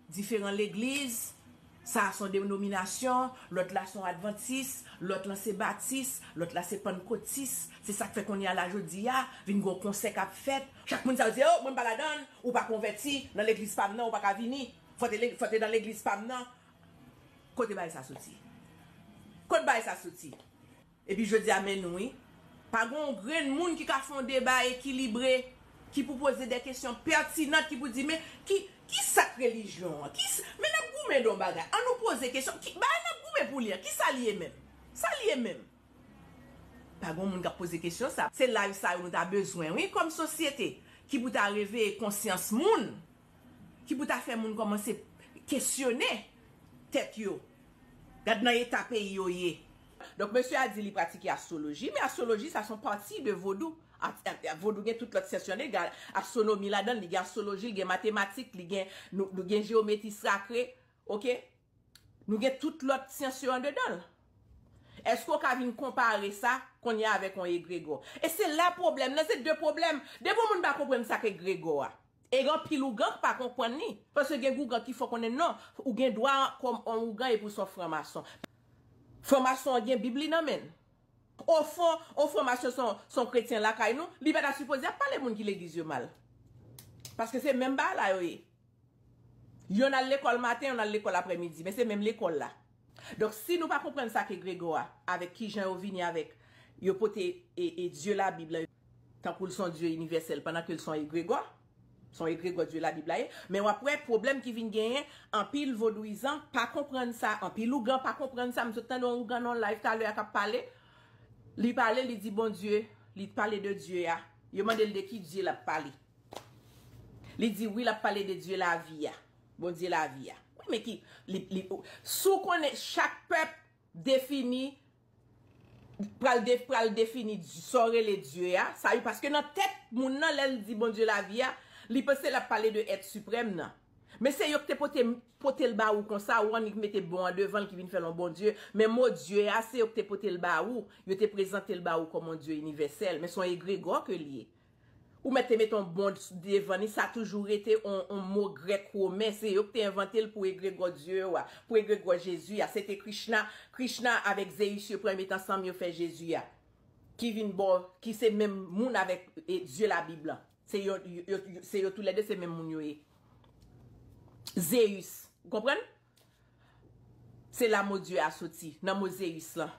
Diferan legliz, sa a se yon denominasyon, lòt la se yon advantis, lòt lan se batis, lòt la se pannkotis. Se sa k fè kounye a la jodi a, vin gen yon konsè k ap fèt. Chak moun sa yo di, "Oh, mwen m pa ladan l, ou pa konvèti, nan legliz pa m nan, ou pa ka vini. Fò te le-, fò te nan legliz pa m nan." Kote bagay sa soti? Kot bagay sa soti? Epi jodi a men nou wi. Pa gen yon grenn moun ki ka fè yon deba ekilibre, ki pou poze de kesyon pètinan, ki pou di, men ki, ki sa k relijyon an? Ki s-, men n ap goumen de yon bagay. An nou poze kesyon, ki, bagay n ap goumen pou li an, ki sa li ye menm? Sa li ye menm? Pa gen yon moun k ap poze kesyon sa. Se live sa yo nou ta bezwen, wi, kòm sosyete, ki pou ta reveye konsyans moun, ki pou ta fè moun kòmanse kesyone tèt yo. Gad nan eta peyi yo ye. Donk, mesye a di li pratike astroloji, men astroloji, sa se yon pati de vodou. A-, a-, vodou gen tout lòt syans yo, li gen astwonomi ladan l, li gen astroloji, li gen matematik, li gen, nou, nou gen jewometri sakre, oke? Nou gen tout lòt syans yo andedan l. Èske w ka vin konpare sa kounye a avèk yon egregò? E se la pwoblèm nan, se de pwoblèm. Depi yon moun pa konprann sa k egregò a, e gen anpil ougan k pa konprann li. Paske gen ougan ki fè w konnen non, ou gen dwa kòm yon ougan epi w se yon franmason. Franmason an gen Bib li nan men l. Ofon, yon franmason se yon, se yon kretyen lakay nou, li pa ta sipoze ap pale moun ki legliz yo mal. Paske se menm bagay la yo ye. Yonn al lekòl maten, yonn al lekòl aprèmidi, men se menm lekòl la. Donk, si nou pa konprann sa k egregò a, avèk kijan yo vini avèk, yo pote e, e Dye Labib la, tankou l se yon Dye inivèsèl, pandan ke l se yon egregò, se yon egregò Dye Labib la ye, men w ap wè pwoblèm ki vin genyen, anpil vodouyizan pa konprann sa, anpil ougan pa konprann sa, m sot tande yon ougan nan yon live talè a k ap pale, li pale, li di Bondye, li pale de Dye a, yo mande l de ki Dye l ap pale. Li di, wi, l ap pale de Dye lavi a. Bondye lavi a. Wi, men ki, li, li, si w konnen chak pèp defini, pral de-, pral defini sa w rele Dye a, sa yo, paske nan tèt moun nan, lè l di Bondye lavi a, li panse l ap pale de èt siprèm nan. Men se yo k te pote, pote l ba ou konsa, ou annik mete bon an devan l ki vin fè l yon Bondye. Men mo Dye a, se yo k te pote l ba ou, yo te prezante l ba ou kòm yon Dye inivèsèl, men se yon egregò ke l ye. Ou mèt te mete yon bon devan li, sa toujou rete yon, yon mo grèk women, se yo ki te envante l pou egregò Dye yo a, pou egregò Jezi a. Se te Krishna, Krishna avèk Zeyis yo pran met ansanm yo fè Jezi a. Ki vin bon, ki se menm moun avèk e, Dye Labib lan. Se yo, yo, yo, se yo toulède, se menm moun yo ye. Zeyis, ou konprann? Se la mo Dye a soti, nan mo Zeyis lan.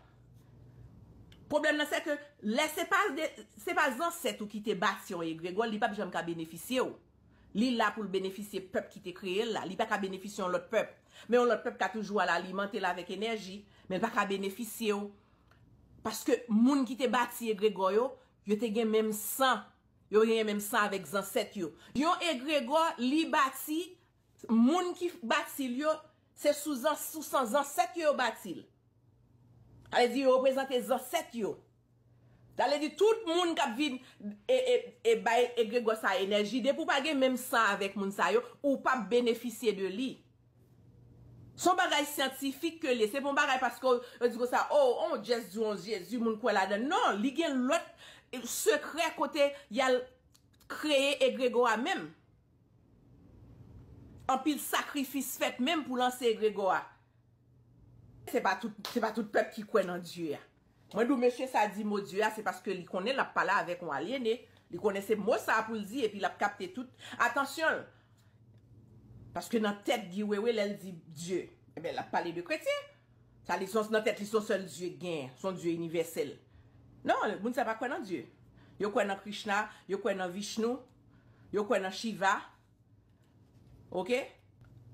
Pwoblèm nan, se ke lè se pa de, se pa zansèt ou ki te bati yon egregò, li p ap janm ka benefisye w. Li la pou l benefisye pèp ki te kreye l la. Li pa ka benefisye yon lòt pèp. Men yon lòt pèp ka toujou al alimante l avèk enèji, men l pa ka benefisye w. Paske moun ki te bati egregò yo, yo te gen menm san. Yo genyen menm san avèk zansèt yo. Yon egregò, li bati, moun ki bati l yo, se sou zan-, sou san zansèt yo, yo bati l. Sa vle di, yo reprezante zansèt yo. Sa vle di, tout moun k ap vin e, e, e bay egregò sa enèji, depi w pa gen menm san avèk moun sa yo, ou p ap benefisye de li. Se yon bagay syantifik ke l ye. Se pa yon bagay paske yo di konsa, oh, on jès di yon Jezi, moun kwè ladan l. Non, li gen lòt, e, sekrè kote y al kreye egregò a menm. Anpil sakrifis fèt menm pou lanse egregò a. Se pa tout, se pa tout pèp ki kwè nan Dye a. Mwen di w, mesye sa di mo Dye a, se paske li konnen l ap pale avèk yon alyene. Li konnen se mo sa a pou l di, epi l ap kapte tout atansyon l. Paske nan tèt Guy Wewe, lè l di Dye, ebyen, l ap pale de kretyen. Sa li, se nan tèt li, se yon sèl Dye k genyen, se yon Dye inivèsèl. Non, moun sa pa kwè nan Dye. Yo kwè nan Krishna, yo kwè nan Vishnu, yo kwè nan Shiva. Oke?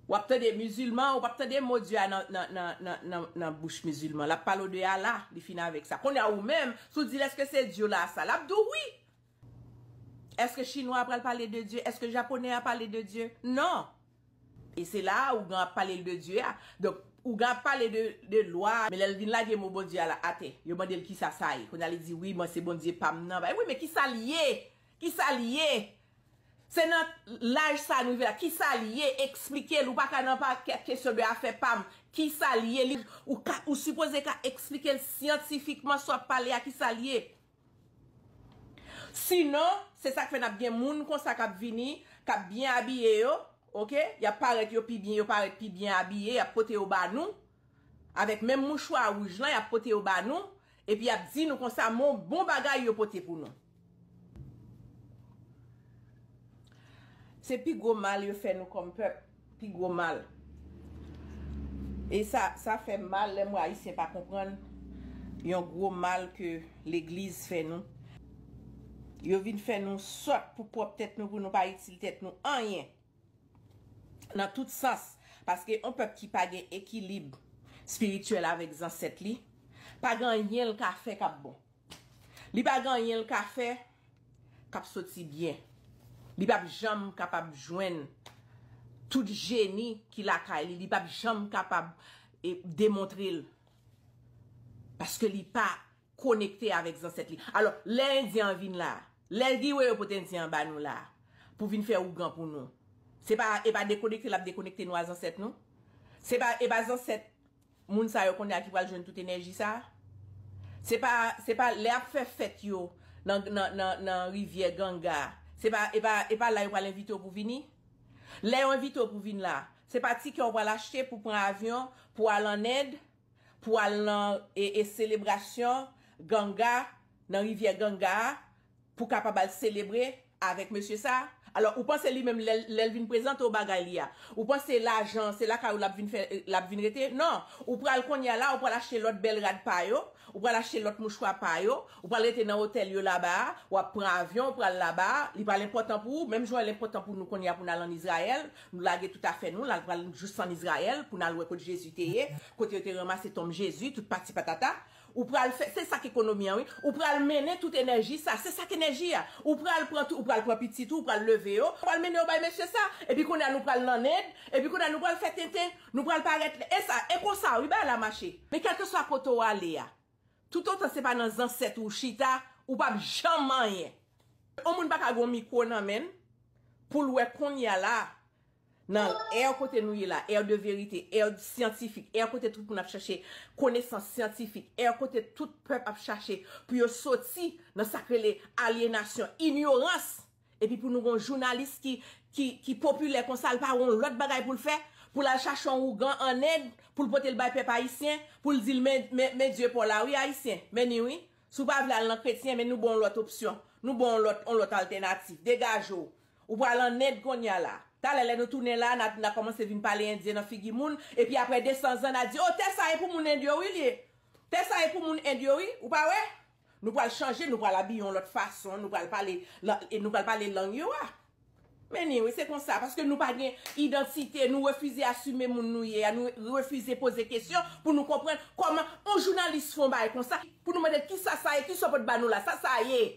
W ap tande mizilman, ou p ap tande mo Dye a nan, nan, nan, nan, nan, nan bouch mizilman. L ap pale w de Allah, li fini avèk sa. Kounye a ou menm, si w di l èske se Dye w la sa, l ap di w wi. Èske chinwa a pral pale de Dye? Èske japonè a pale de Dye? Non. E se la a ougan ap pale l de Dye a. Donk, ougan ap pale de, de lwa, men lè l vin lage mo Bondye a la atè, yo mande l kisa sa ye. Kounye a li di, wi, mwen se Bondye pa m nan. Wi, men kisa l ye? Kisa l ye? Se nan laj sa a nou rive la. Kisa l ye? Eksplike l. Ou pa ka nan pa kè-, kesyon de afè pa m. Kisa l ye? Li, ou ka, ou sipoze ka eksplike l syantifikman sa w ap pale a, kisa l ye. Sinon, se sa k fè n ap gen moun konsa k ap vini, k ap byen abiye yo, oke? Y ap parèt yo pi byen, yo parèt pi byen abiye, y ap pote yo ba nou. Avèk menm mouchwa wouj lan, y ap pote yo ba nou. Epi y ap di nou konsa, mon bon bagay yo pote pou nou. Se pi gwo mal yo fè nou kòm pèp, pi gwo mal. E sa, sa fè m mal lè m wè Ayisyen pa konprann yon gwo mal ke legliz fè nou. Yo vin fè nou sòt pou pwòp tèt nou, pou nou pa itil tèt nou anyen. Nan tout sans, paske yon pèp ki pa gen ekilib espirityèl avèk zansèt li, pa gen anyen l ka fè k ap bon. Li pa gen anyen l ka fè k ap soti byen. Li p ap janm kapab jwenn tout jeni ki lakay li. Li p ap janm kapab, e, demontre l. Paske li pa konekte avèk zansèt li. Alò, lè Endyen an vin la, lè Guy Wewe pote Endyen an ba nou la, pou vin fè ougan pou nou, se pa, e pa dekonekte l ap dekonekte nou a zansèt nou? Se pa, e pa zansèt moun sa yo kounye a ki pral jwenn tout enèji sa? Se pa, se pa lè ap fè fèt yo nan, nan, nan, nan rivyè Ganga, se pa, e pa, e pa la yo pral envite w pou vini? Lè yo envite w pou vin la, se pa tikè w pral achte pou pran avyon, pou al an End, pou al nan, e, e selebrasyon Ganga, nan rivyè Ganga a, pou kapab al selebre avèk mesye sa? Alò, ou panse li menm lè, lè l vin prezante w bagay li a, ou panse lajan, se lakay ou l ap vin fè, l ap vin rete? Non. Ou pral kounye a la, ou pral achte lòt bèl rad pa yo, ou pral achte lòt mouchwa pa yo, ou pral rete nan otèl yo laba a, w ap pran avyon, ou pral laba a, li pral enpòtan pou ou, menm jan l enpòtan pou nou kounye a pou n al ann Izrayèl, nou lage tout afè nou, l al pral jis ann Izrayèl, pou n al wè kot Jezi te ye, kote yo te ranmase tonm Jezi, tout pati patata. Ou pral fè, se sa k ekonomi an, wi. Ou pral mennen tout enèji sa, se sa k enèji a. Ou pral pran tou, ou pral pran pitit ou, ou pral leve yo, ou pral mennen yo bay mesye sa. Epi kounye a nou pral nan End, epi kounye a nou pral fè tenten, nou pral parèt, e sa, e konsa, wi, bagay la mache. Men kèlkeswa kote w ale a, toutotan se pa nan zansèt ou w chita, ou p ap janm anyen. Yon moun pa ka gen yon mikwo nan men l, pou l wè kounye a la, nan ère kote nou ye la, ère de vérité, ère syantifik, ère kote tout moun ap chache konesans syantifik, ère kote tout pèp ap chache pou yo soti nan sa k rele alyenasyon, inyorans, epi pou nou gen yon jounalis ki, ki, ki popilè konsa, l pa gen yon lòt bagay pou l fè, pou l al chache yon ougan an End, pou l pote l bay pèp ayisyen, pou l di l, men, men, men Dye pa w la wi, Ayisyen, men ni wi. Si w pa vle al nan kretyen, men nou ba w yon lòt opsyon. Nou ba w yon lòt, yon lòt altènativ. Degaje w. Ou pral an End kounye a la. Talè lè nou tounen la, n a, n a kòmanse vin pale endyen nan figi moun, epi apre de san zan, n a di, o, tè sa e pou moun End yo wi l ye. Tè sa e pou moun End yo wi, ou pa wè? Nou pral chanje, nou pral abiye yon lòt fason, nou pral pale, lan- e nou pral pale lang yo a. Men ni wi, se konsa, paske nou pa gen idantite, nou refize asime moun nou ye a, nou refize poze kesyon pou nou konprann kòman yon jounalis fè yon bagay konsa, pou nou mande l kisa sa ye, kisa w pot ba nou la, sa sa ye.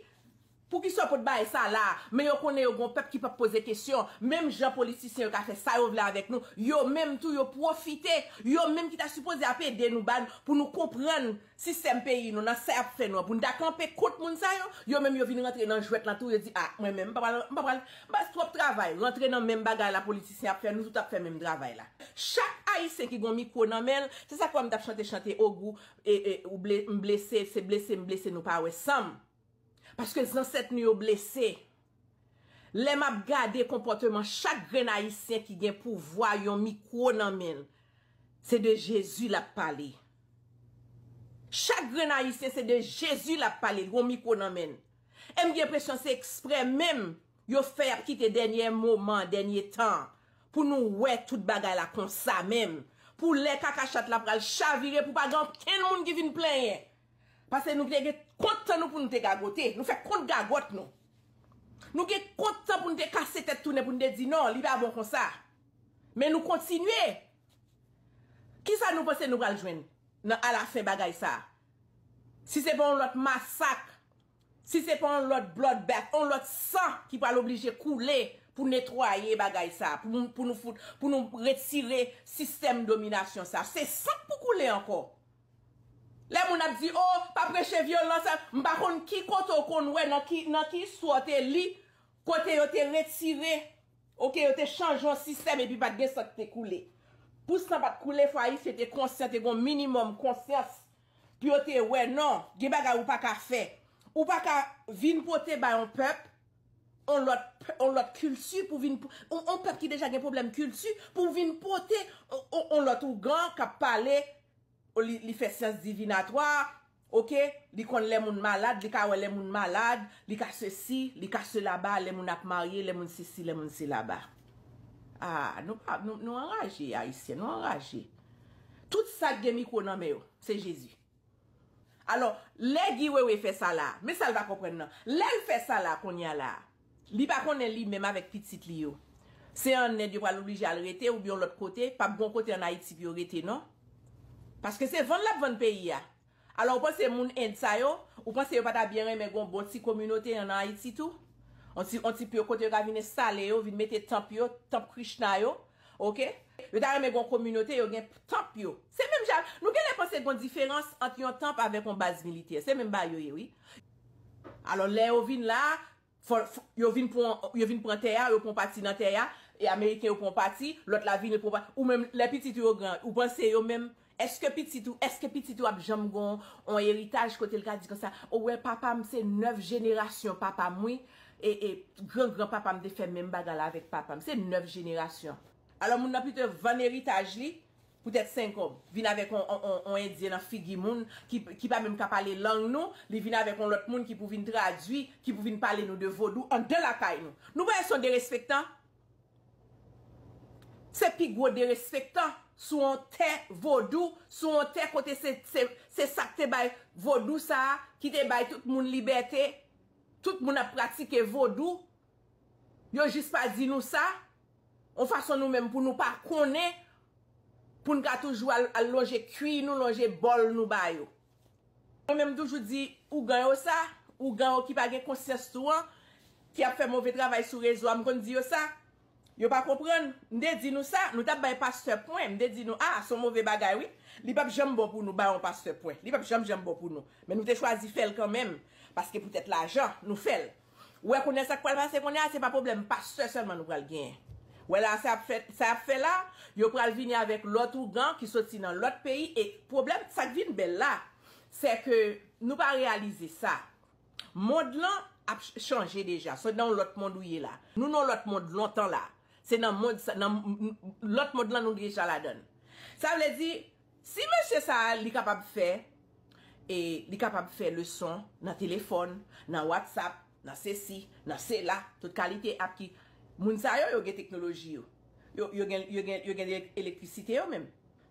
Poukisa w pot bagay sa la? Men yo konnen yo gon pèp ki p ap poze kesyon. Menm jan politisyen yo ka fè sa yo vle avèk nou, yo menm tou yo pwofite. Yo menm ki ta sipoze ap ede nou, ba n- pou nou konprann sistèm peyi nou, nan sa y ap fè nou an, pou n ta kanpe kont moun sa yo, yo menm yo vin rantre nan jwèt lan tou, yo di, a, mwen menm, m pa pral, m pa pral, m pa twòp travay, rantre nan menm bagay la politisyen ap fè, nou tout ap fè menm travay la. Chak Ayisyen ki gon mikwo nan men l, se sa k fè m t ap chante chante ogou, e, e, ou ble- m blese, se blese m blese, nou pa wè san m. Paske zansèt nou yo blese. Lè m ap gade konpòteman chak grenn Ayisyen ki gen pouvwa, yon mikwo nan men l, se de Jezi l ap pale. Chak grenn Ayisyen, se de Jezi l ap pale, l gon mikwo nan men l. E m gen enpresyon se eksprè menm yo fè, y ap kite dènye moman, dènye tan, pou nou wè tout bagay la konsa menm. Pou lè kaka chat la pral chavire, pou pa gen okenn moun ki vin plenyen. Paske nou te gen kont tan nou pou nou te gagote. Nou fè kont gagòt nou. Nou gen kont tan pou nou te kase tèt tounen, pou nou te di non, li pa bon konsa. Men nou kontinye. Kisa nou panse nou pral jwenn nan alafen bagay sa? Si se pa yon lòt masak, si se pa yon lòt bloodbath, yon lòt san ki pral oblije koule pou netwaye bagay sa, pou, pou nou fout, pou nou retire sistèm dominasyon sa. Se san k pou koule ankò. Lè moun ap di, o, pa preche vyolans, m pa konn ki kote w konn wè, nan ki, nan ki istwa w te li, kote yo te retire, oke, yo te chanje yon sistèm epi pa t gen san k te koule. Pou san pa t koule, fò Ayisyen te konsyan, te gen yon minimòm konsyans. Pou yo te wè, non, gen bagay ou pa ka fè. Ou pa ka vin pote bay yon pèp, yon lòt, yon lòt kilti, pou vin, yon, yon pèp ki deja gen pwoblèm kilti, pou vin pote yon, yon, yon lòt ougan k ap pale, li, li fè syans divinatwa, oke, li konn lè moun malad, li ka wè lè moun malad, li ka sesi, li ka selaba, lè moun ap marye, lè moun sesi, lè moun selaba. Ah, nou pa, nou, nou anraje, Ayisyen, nou anraje. Tout sa k gen mikwo nan men yo, se Jezi. Alò, lè Guy Wewe fè sa la, men sa l pa konprann nan. Lè l fè sa la, kounye a la, li pa konnen li menm avèk pitit li yo. Se an End yo pral oblije al rete oubyen yon lòt kote, p ap gen yon kote an Ayiti pou yo rete, non. Paske se vann l ap vann peyi a. Alò, ou panse moun End sa yo, ou panse yo pa ta byen renmen gen yon bon ti kominote an Ayiti tou? On ti, on ti pye kote yo ka vin enstale yo, vin mete tanp yo, tanp Krishna yo, oke? Yo ta renmen gen yon kominote, yo gen tanp yo. Se menm jan, nou genlè panse gen yon diferans ant yon tanp avèk yon baz militè. Se menm bagay yo ye, wi. Alò, lè yo vin la, fò, fò, yo vin pran, yo vin pran tè a, yo pran pati nan tè a, e Ameriken yo pran pati, lòt la vin, yo pran pati. Ou menm, lè pitit ou yo gran, ou panse yo menm, èske pitit ou, èske pitit ou ap janm gen yon eritaj kote l ka di konsa, ou wè papa m se nèf jenerasyon papa m, wi, e, e gran gran papa m te fè menm bagay la avèk papa m, se nèf jenerasyon. Alò, moun nan pito vann eritaj li, poutèt senk kòb, vin avèk on, on, on, on endyen nan figi moun ki, ki pa menm ka pale lang nou, li vin avèk on lòt moun ki pou vin tradui, ki pou vin pale nou de vodou anndan lakay nou. Nou pa wè se on derespektan? Se pi gwo derespektan sou on tè vodou, sou on tè kote se, se, se sa k te bay vodou sa a, ki te bay tout moun libète, tout moun ap pratike vodou. Yo jis pa di nou sa, yon fason nou menm pou nou pa konnen, pou n ka toujou al, al lonje kwi nou, lonje bòl nou ba yo. Mwen menm toujou di ougan yo sa, ougan yo ki pa gen konsyans tou an, ki ap fè move travay sou rezo a, m konn di yo sa. Yo pa konprann. M te di nou sa, nou t ap bay pastè pwen, m te di nou, ah, se yon move bagay, wi. Li p ap janm bon pou nou bay yon pastè pwen. Li p ap janm, janm bon pou nou. Men nou te chwazi fè l kanmenm, paske poutèt lajan, nou fè l. Ou wè kounye a sa k pral pase kounye a, se pa pwoblèm pastè sèlman nou pral genyen. Wè la, sa ap fè, sa ap fè la, yo pral vini avèk lòt ougan ki soti nan lòt peyi, e pwoblèm, sa k vin bèl la, se ke nou pa reyalize sa. Mond lan ap ch-, chanje deja. Se nan yon lòt mond ou ye la. Nou nan yon lòt mond lontan la. Se nan mond sa, nan m-, m-, lòt mond lan nou deja ladan l. Sa vle di, si mesye sa a, li kapab fè, e li kapab fè leson nan telefòn, nan WhatsApp, nan sesi, nan sela, tout kalite app ki, moun sa yo, yo gen teknoloji yo. Yo, yo gen, yo gen, yo gen elek-, elektrisite yo menm.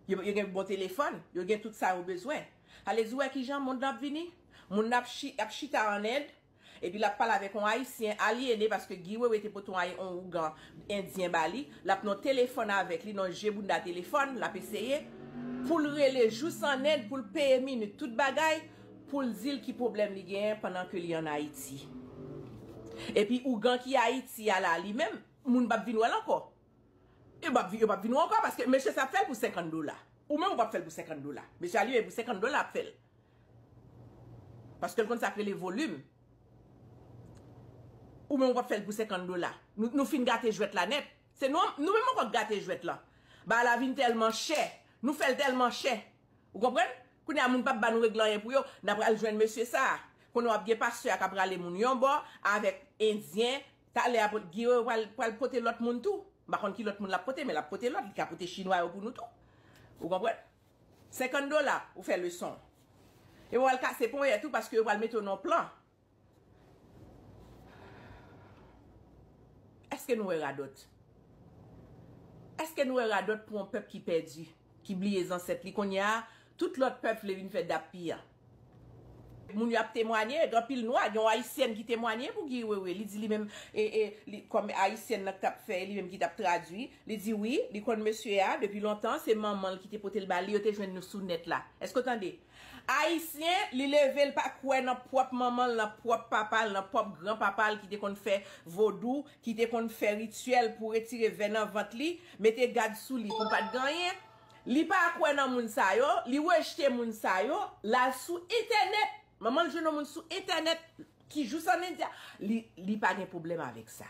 Yo, yo gen bon telefòn, yo gen tout sa yo bezwen. Ale di, wè kijan mond lan ap vini? Moun nan ap chi-, ap chita an End, epi l ap pale avèk yon Ayisyen alyene, paske Guy Wewe te pote yon ay-, yon ougan endyen ba li. L ap nan telefòn avèk li, nan je bounda telefòn, l ap eseye pou l rele jous an End, pou l peye minit, tout bagay, pou l di l ki pwoblèm li genyen pandan ke li an Ayiti. Epi ougan ki Ayiti a la, li menm, moun p ap vin wè l ankò. Yo p ap vi-, yo p ap vin wè ankò, paske mesye sa ap fè l pou senkant dola. Ou menm ou p ap fè l pou senkant dola. Mesye a li menm pou senkant dola ap fè l. Paske l konn sa k rele volim. Ou menm ou p ap fè l pou senkant dola. Nou, nou fin gate jwèt la nèt. Se nou, nou menm ankò k gate jwèt lan. Bagay la vin tèlman chè. Nou fè l tèlman chè. Ou konprann? Kounye a, moun p ap ba nou regle anyen pou yo. N a pral jwenn mesye sa a. Kounye a, w ap gen pastè a k ap rale moun yon bò avèk endyen. Talè a, Guy Wewe pral, pral pote lòt moun tou. M pa konn ki lòt moun l ap pote, men l ap pote lòt. Li ka pote chinwa yo pou nou tou. Ou konprann? Senkant dola, ou fè leson. E yo pral kase ponyèt ou paske yo pral mete w nan plan. Èske nou wè radòt? Èske nou wè radòt pou yon pèp ki pèdi, ki bliye zansèt li? Kounye a, tout lòt pèp vle vin fè dap piya. Moun yo ap temwanye, gen anpil nwa, gen yon ayisyèn ki temwanye pou Guy Wewe. Li di li menm, e, e, li, kòm ayisyèn nan k t ap fè, li menm ki t ap tradui, li di wi, li konn mesye a depi lontan, se manman l ki te pote l ba li, yo te jwenn nou sou nèt la. Èske w tande? Ayisyen, li leve, l pa kwè nan pwòp manman l, nan pwòp papa l, nan pwòp granpapa l ki te konn fè vodou, ki te konn fè rityèl pou retire vè nan vant li, mete gad sou li pou l pa t gen anyen. Li pa kwè nan moun sa yo, li rejte moun sa yo, l al sou entènèt. Manman l jwenn yon moun sou entènèt ki jous an Endya, li, li pa gen pwoblèm avèk sa.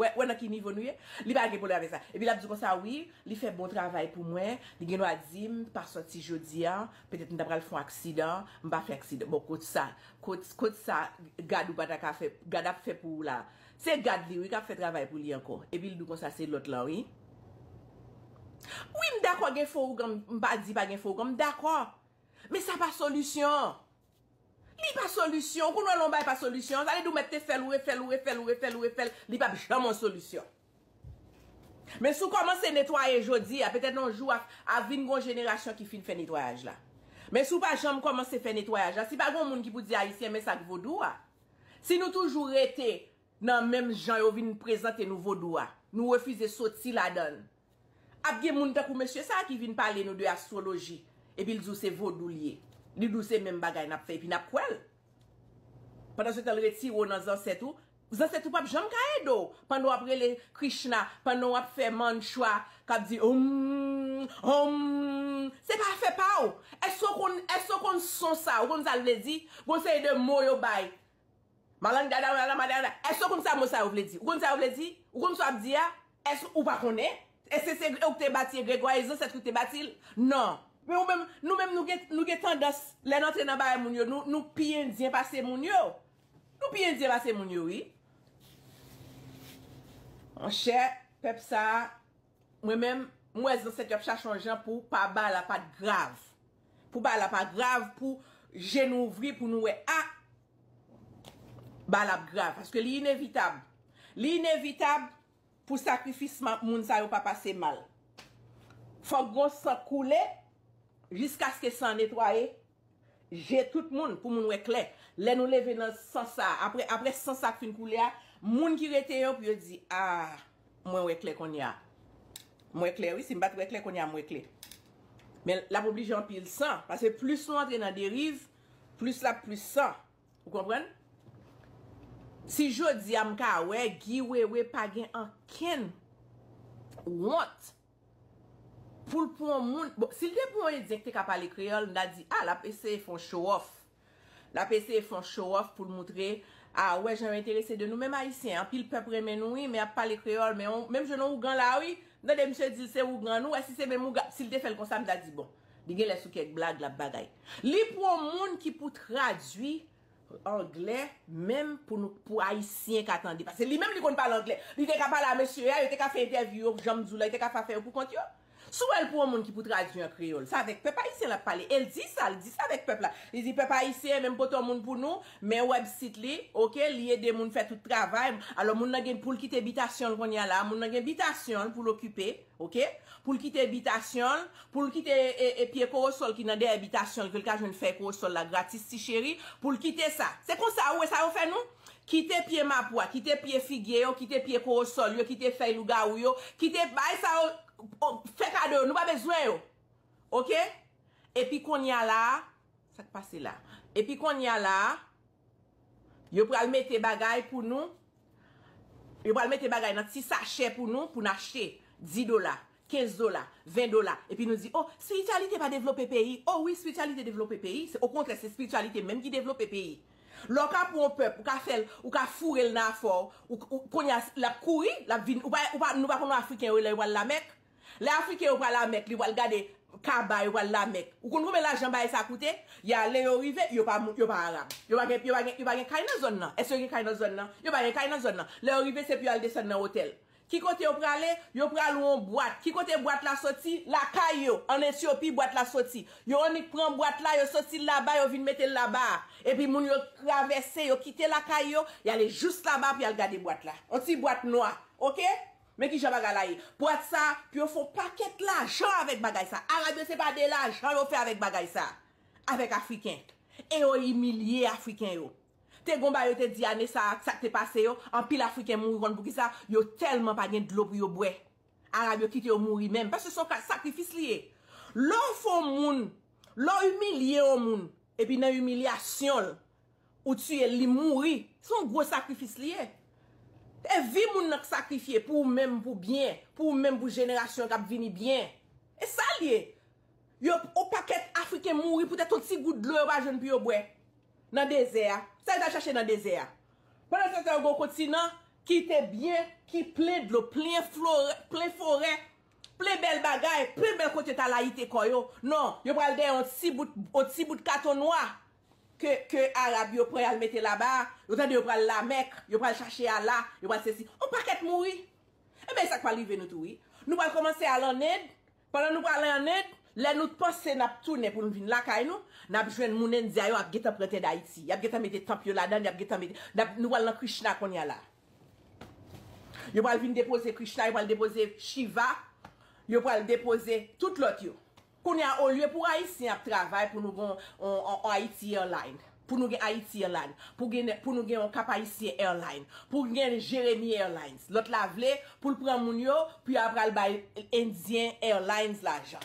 Wè, wè nan ki nivo nou ye? Li pa gen pwoblèm avèk sa. Epi l ap di konsa, wi, li fè bon travay pou mwen, li gen dwa di m pa sòti jodi a, petèt m ta pral fè yon aksidan, m pa fè aksidan. Bon, kot sa, kot, kot sa gad ou pa ta ka fè, gad ap fè pou ou la? Se gad li, wi, k ap fè travay pou li ankò. Epi l di w konsa, se lòt lan, wi. Wi, m dakò gen fo ougan, m pa di pa gen fo ougan, m dakò. Men sa pa solisyon. Li pa solisyon. Ou konn wè lè yon bagay pa solisyon, sa vle di ou mèt te fè l, ou refè l, ou refè l, ou refè l, ou refè l, li p ap janm yon solisyon. Men si w kòmanse netwaye jodi a, petèt yon jou a, a vin gon jenerasyon ki fin fè netwayaj la. Men si w pa janm kòmanse fè netwayaj la, si pa gon moun ki pou di Ayisyen men sa k vodou a, si nou toujou rete nan menm jan yo vin prezante nou vodou a, nou refize soti ladan l. Ap gen moun tankou mesye sa ki vin pale nou de astwoloji, epi l di w se vodou l ye. Li di w se menm bagay n ap fè, epi n ap kwè l. Pandan se tan l retire w nan zansèt ou, zansèt ou p ap janm ka ede w. Pandan w ap rele Krishna, pandan w ap fè mantra, k ap di om, om, se pa afè pa w. Èske w konn, èske w konn son sa? Ou konn sa l vle di? Gon seri de mo yo bay. Malangdada, malamadada. Èske w konn sa mo sa yo vle di? Ou konn sa yo vle di? Ou konn sa w ap di a? Èske ou pa konnen? Èske se ou ki te bati egregwa, e zansèt ou ki te bati l? Non. Men ou menm, nou menm, nou gen, nou gen tandans, lè n antre nan bagay moun yo, nou, nou pi endyen pase moun yo. Nou pi endyen pase moun yo, wi. Monchè, pèp sa a, mwen menm, m wè zansèt yo ap chache yon jan pou pa bagay la pa t grav. Pou bagay la pa grav, pou je nou ouvri, pou nou wè, a, bagay la ap grav. Paske li inevitab. Li inevitab pou sakrifis ma-, moun sa yo pa pase mal. Fòk gon san koule, jiskaske san an netwaye je tout moun, pou moun wè klè. Lè nou leve nan san sa, apre, apre san sa k fin koule a, moun ki rete yo, pou yo di, a, mwen wè klè kounye a. Mwen wè klè, wi, si m pa t wè klè kounye a, mwen wè klè. Men l ap oblije anpil san, paske plis nou antre nan deriv, plis l ap plis san. Ou konprann? Si jodi a m ka wè Guy Wewe pa gen ankenn wont pou l pran yon moun, bon, si l te pran yon Endyen ki te ka pale kreyòl, m ta di, a, l ap eseye fè yon show off. L ap eseye fè yon show off pou l moutre, a, wè jan yo enterese de nou menm Ayisyen. Anpil pèp renmen nou, wi, men ap pale kreyòl, men yon, menm jan yon ougan la, wi. M tande misye di l se ougan, nou wè si se menm ougan, si l te fè l konsa, m ta di, bon, li gen lè sou kèk blag, l ap bagay. Li pran yon moun ki pou tradui anglè, menm pou nou, pou Ayisyen ka tande. Paske li menm li konn pale anglè. Li te ka pale a mesye a, yo te ka fè entèvyou yo, jan m di w la, yo te ka fè afè yo pou kont yo. Si w wè l pou yon moun ki pou tradui an kreyòl, se avèk pèp ayisyen l ap pale. E l di sa, l di sa avèk pèp la. Li di pèp ayisyen, men m pote yon moun pou nou, men website li, oke, li ede moun fè tout travay. Alò, moun nan gen pou l kite bitasyon l kounye a la, moun nan gen bitasyon l pou l okipe, oke? Pou l kite bitasyon l, pou l kite, e, e, pye kowosòl ki nan dèyè bitasyon l, ke l ka jwenn fèy kowosòl la gratis, ti cheri, pou l kite sa. Se konsa, ou wè sa yo fè nou? Kite pye mapwa, kite pye figye yo, kite pye kowosòl yo, kite fèy lougawou yo, kite bay sa yo, o, fè kado yo, nou pa bezwen yo. Oke? Epi kounye a la, sa k pase la? Epi kounye a la, yo pral mete bagay pou nou, yo pral mete bagay nan ti sachè pou nou, pou n achte. Dis dola, kenz dola, ven dola. Epi nou di, o, espirityalite pa devlope peyi. O wi, espirityalite devlope peyi. Se, okontrè, se espirityalite menm ki devlope peyi. Lè w ka pran yon pèp, ou ka fè l, ou ka foure l nan afè w, ou, ou, kounye a, l ap kouri, l ap vin, ou pa, ou pa, nou pa konn wè Afriken yo, lè yo pral Lamèk. Lè Afriken yo pral Lamèk, li pral gade Kaba, yo pral Lamèk. Ou konn konbyen lajan bagay sa koute? Y ale, yo rive, yo pa moun, yo pa Arab. Yo pa gen, yo pa gen, yo pa gen kay nan zòn nan. Èske yo gen kay nan zòn nan? Yo pa gen kay nan zòn nan. Lè yo rive, se pou y al desann nan otèl. Ki kote yo prale? Yo pral yon bwat. Ki kote bwat la soti? Lakay yo. Ann Etyopi, bwat la soti. Yo annik pran bwat la, yo soti l laba, yo vin mete l laba. Epi moun yo travèse, yo kite lakay yo, y ale jis laba pou y al gade bwat la. Yon ti bwat nwa, oke? Men kijan bagay la ye. Bwat sa, pou yo fè yon pakèt lajan avèk bagay sa. Arab yo, se pa de lajan yo fè avèk bagay sa. Avèk Afriken. E yo imilye Afriken yo. Te gon bagay yo te di ane sa a, sa k te pase yo, anpil Afriken mouri, konn poukisa? Yo tèlman pa gen dlo pou yo bwè. Arab yo kite yo mouri menm. Paske se yon ka-, sakrifis li ye. Lè w fè yon moun, lè w imilye yon moun, epi nan imilyasyon l, ou tiye l, li mouri, se yon gwo sakrifis li ye. E vi moun nan k sakrifye pou ou menm, pou byen, pou ou menm, pou jenerasyon k ap vini byen. E sa l ye. Yo, yon pakèt Afriken mouri poutèt yon ti gout dlo yo pa jwenn pou yo bwè nan dezè a. Sa yo t al chache nan dezè a? Pandan se tan, yo gen yon kontinan, ki te byen, ki plen dlo, plen florè, plen forè, plen bèl bagay, plen bèl kote ta layite kò yo. Non, yo pral dèyè yon ti bout, yon ti bout katon nwa ke, ke Arab yo pran y al mete laba a. Yo tande yo pral Lamèk, yo pral chache Allah, yo pral sesi. On pakèt mouri. Ebyen, sa k pral rive nou tou, wi. Nou pral kòmanse al an End. Pandan nou pral an End, lè nou panse n ap tounen pou nou vin lakay nou, n ap jwenn moun Endya yo ap gentan pran tè Dayiti. Y ap gentan mete tanp yo ladan, y ap gentan mete, n ap, nou pral nan Krishna kounye a la. Yo pral vin depoze Krishna, yo pral depoze Shiva, yo pral depoze tout lòt yo. Kounye a, olye pou Ayisyen ap travay pou nou gen yon, yon, yon, yon Haiti Airline, pou nou gen Haiti Airline, pou gen, pou nou gen yon Cap Haïtien Airline, pou gen Jeremi Airlines. Lòt la vle pou l pran moun yo, pou y al pral bay Indien Airlines lajan.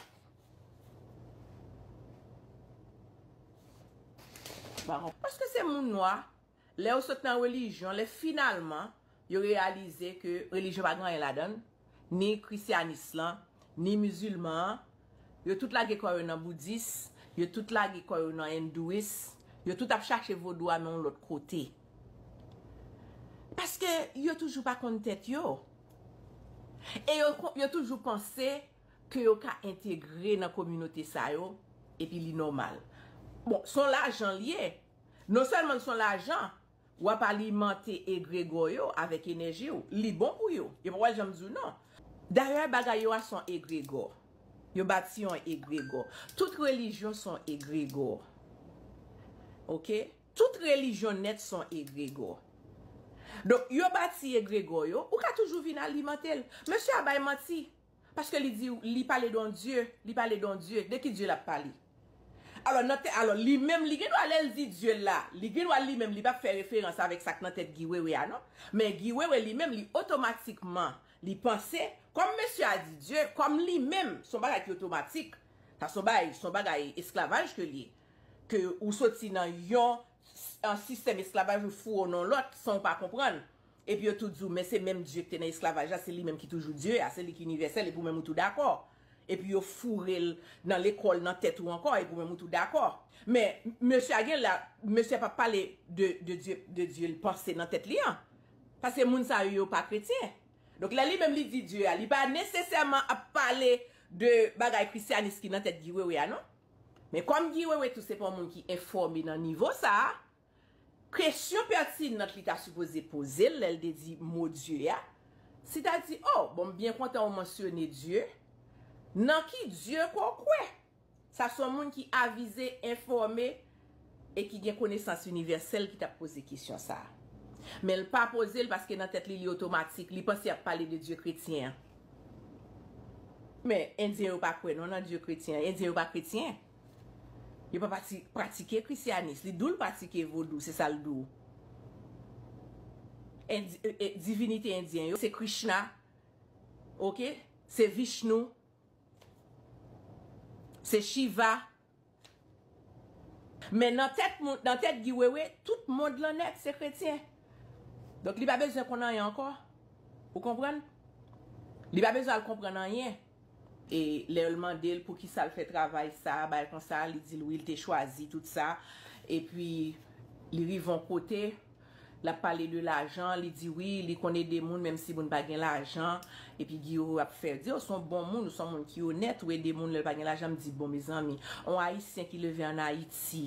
Paske se moun nwa, lè yo sot nan relijyon, lè finalman yo reyalize ke relijyon pa gen anyen ladan l, ni krisyanis lan, ni mizilman an, yo tout lage kò yo nan boudis, yo tout lage kò yo nan endouis, yo tout ap chache vodou a men yon lòt kote. Paske yo toujou pa konn tèt yo. E yo, yo toujou panse ke yo ka entegre nan kominote sa yo, epi li nòmal. Bon, se yon lajan l ye. Non sèlman se yon lajan, w ap alimante egregò yo avèk enèji w. Li bon pou yo. Yo pa pral janm di w non. Dayè, bagay yo a se yon egregò. Yo bati yon egregò. Tout relijyon se yon egregò. Oke? Tout relijyon nèt se yon egregò. Donk, yo bati egregò yo, ou ka toujou vin alimante l. Mesye a bay manti. Paske li di, li pale de yon Dye, li pale de yon Dye. De ki Dye l ap pale? Alò, nan tè, alò, li menm, li gen dwa, lè l di Dye l la, li gen dwa li menm, li p ap fè referans avèk sa k nan tèt Guy Wewe a, non. Men Guy Wewe li menm, li otomatikman, li panse, kòm mesye a di Dye, kòm li menm, se yon bagay ki otomatik. Sa se yon bagay, se yon bagay esklavaj ke l ye. Ke ou soti nan yon, yon sistèm esklavaj, ou foure w nan lòt, san w pa konprann. Epi yo tou di w, men se menm Dye ki te nan esklavaj la, se li menm ki toujou Dye a, se li ki inivèsèl, epi ou menm ou tou dakò. Epi yo foure l nan lekòl, nan tèt ou ankò, epi ou menm ou tou dakò. Men, mesye a gen la, mesye a p ap pale de, de Dye, de Dye l panse nan tèt li an. Paske moun sa yo, yo pa kretyen. Donk, lè li menm li di Dye a, li pa nesesèman ap pale de bagay krisyanis ki nan tèt Guy Wewe a, non. Men kòm Guy Wewe tou se pa yon moun ki enfòme nan nivo sa a, kesyon pètinant li ta sipoze poze l lè l te di mo Dye a, si ta di, oh, bon, m byen kontan ou mansyone Dye, nan ki Dye ke w kwè? Sa se yon moun ki avize, enfòme, e ki gen konesans inivèsèl ki t ap poze kesyon sa a. Men l pa poze l paske nan tèt li, li otomatik, li panse y ap pale de Dye kretyen an. Men, Endyen yo pa kwè non nan Dye kretyen an. Endyen yo pa kretyen. Yo pa pati-, pratike krisyanis. Li di w l pratike vodou, se sa l di w. Endi-, e, e, divinite endyen yo, se Krishna, oke? Se Vishnu, se Shiva. Men nan tèt moun, nan tèt Guy Wewe, tout mond lan nèt se kretyen. Donk li pa bezwen konn anyen ankò. Ou konprann? Li pa bezwen al konprann anyen. E lè yo mande l poukisa l fè travay sa, bagay konsa, li di l wi, l te chwazi tout sa. Epi, li rive yon kote, l ap pale de lajan, li di wi, li konn ede moun, menm si moun pa gen lajan. Epi Guy Wewe ap fè di, oh, w se yon bon moun, w se yon moun ki onèt, ou ede moun lè l pa gen lajan. M di, bon, mezanmi, yon Ayisyen ki leve ann Ayiti.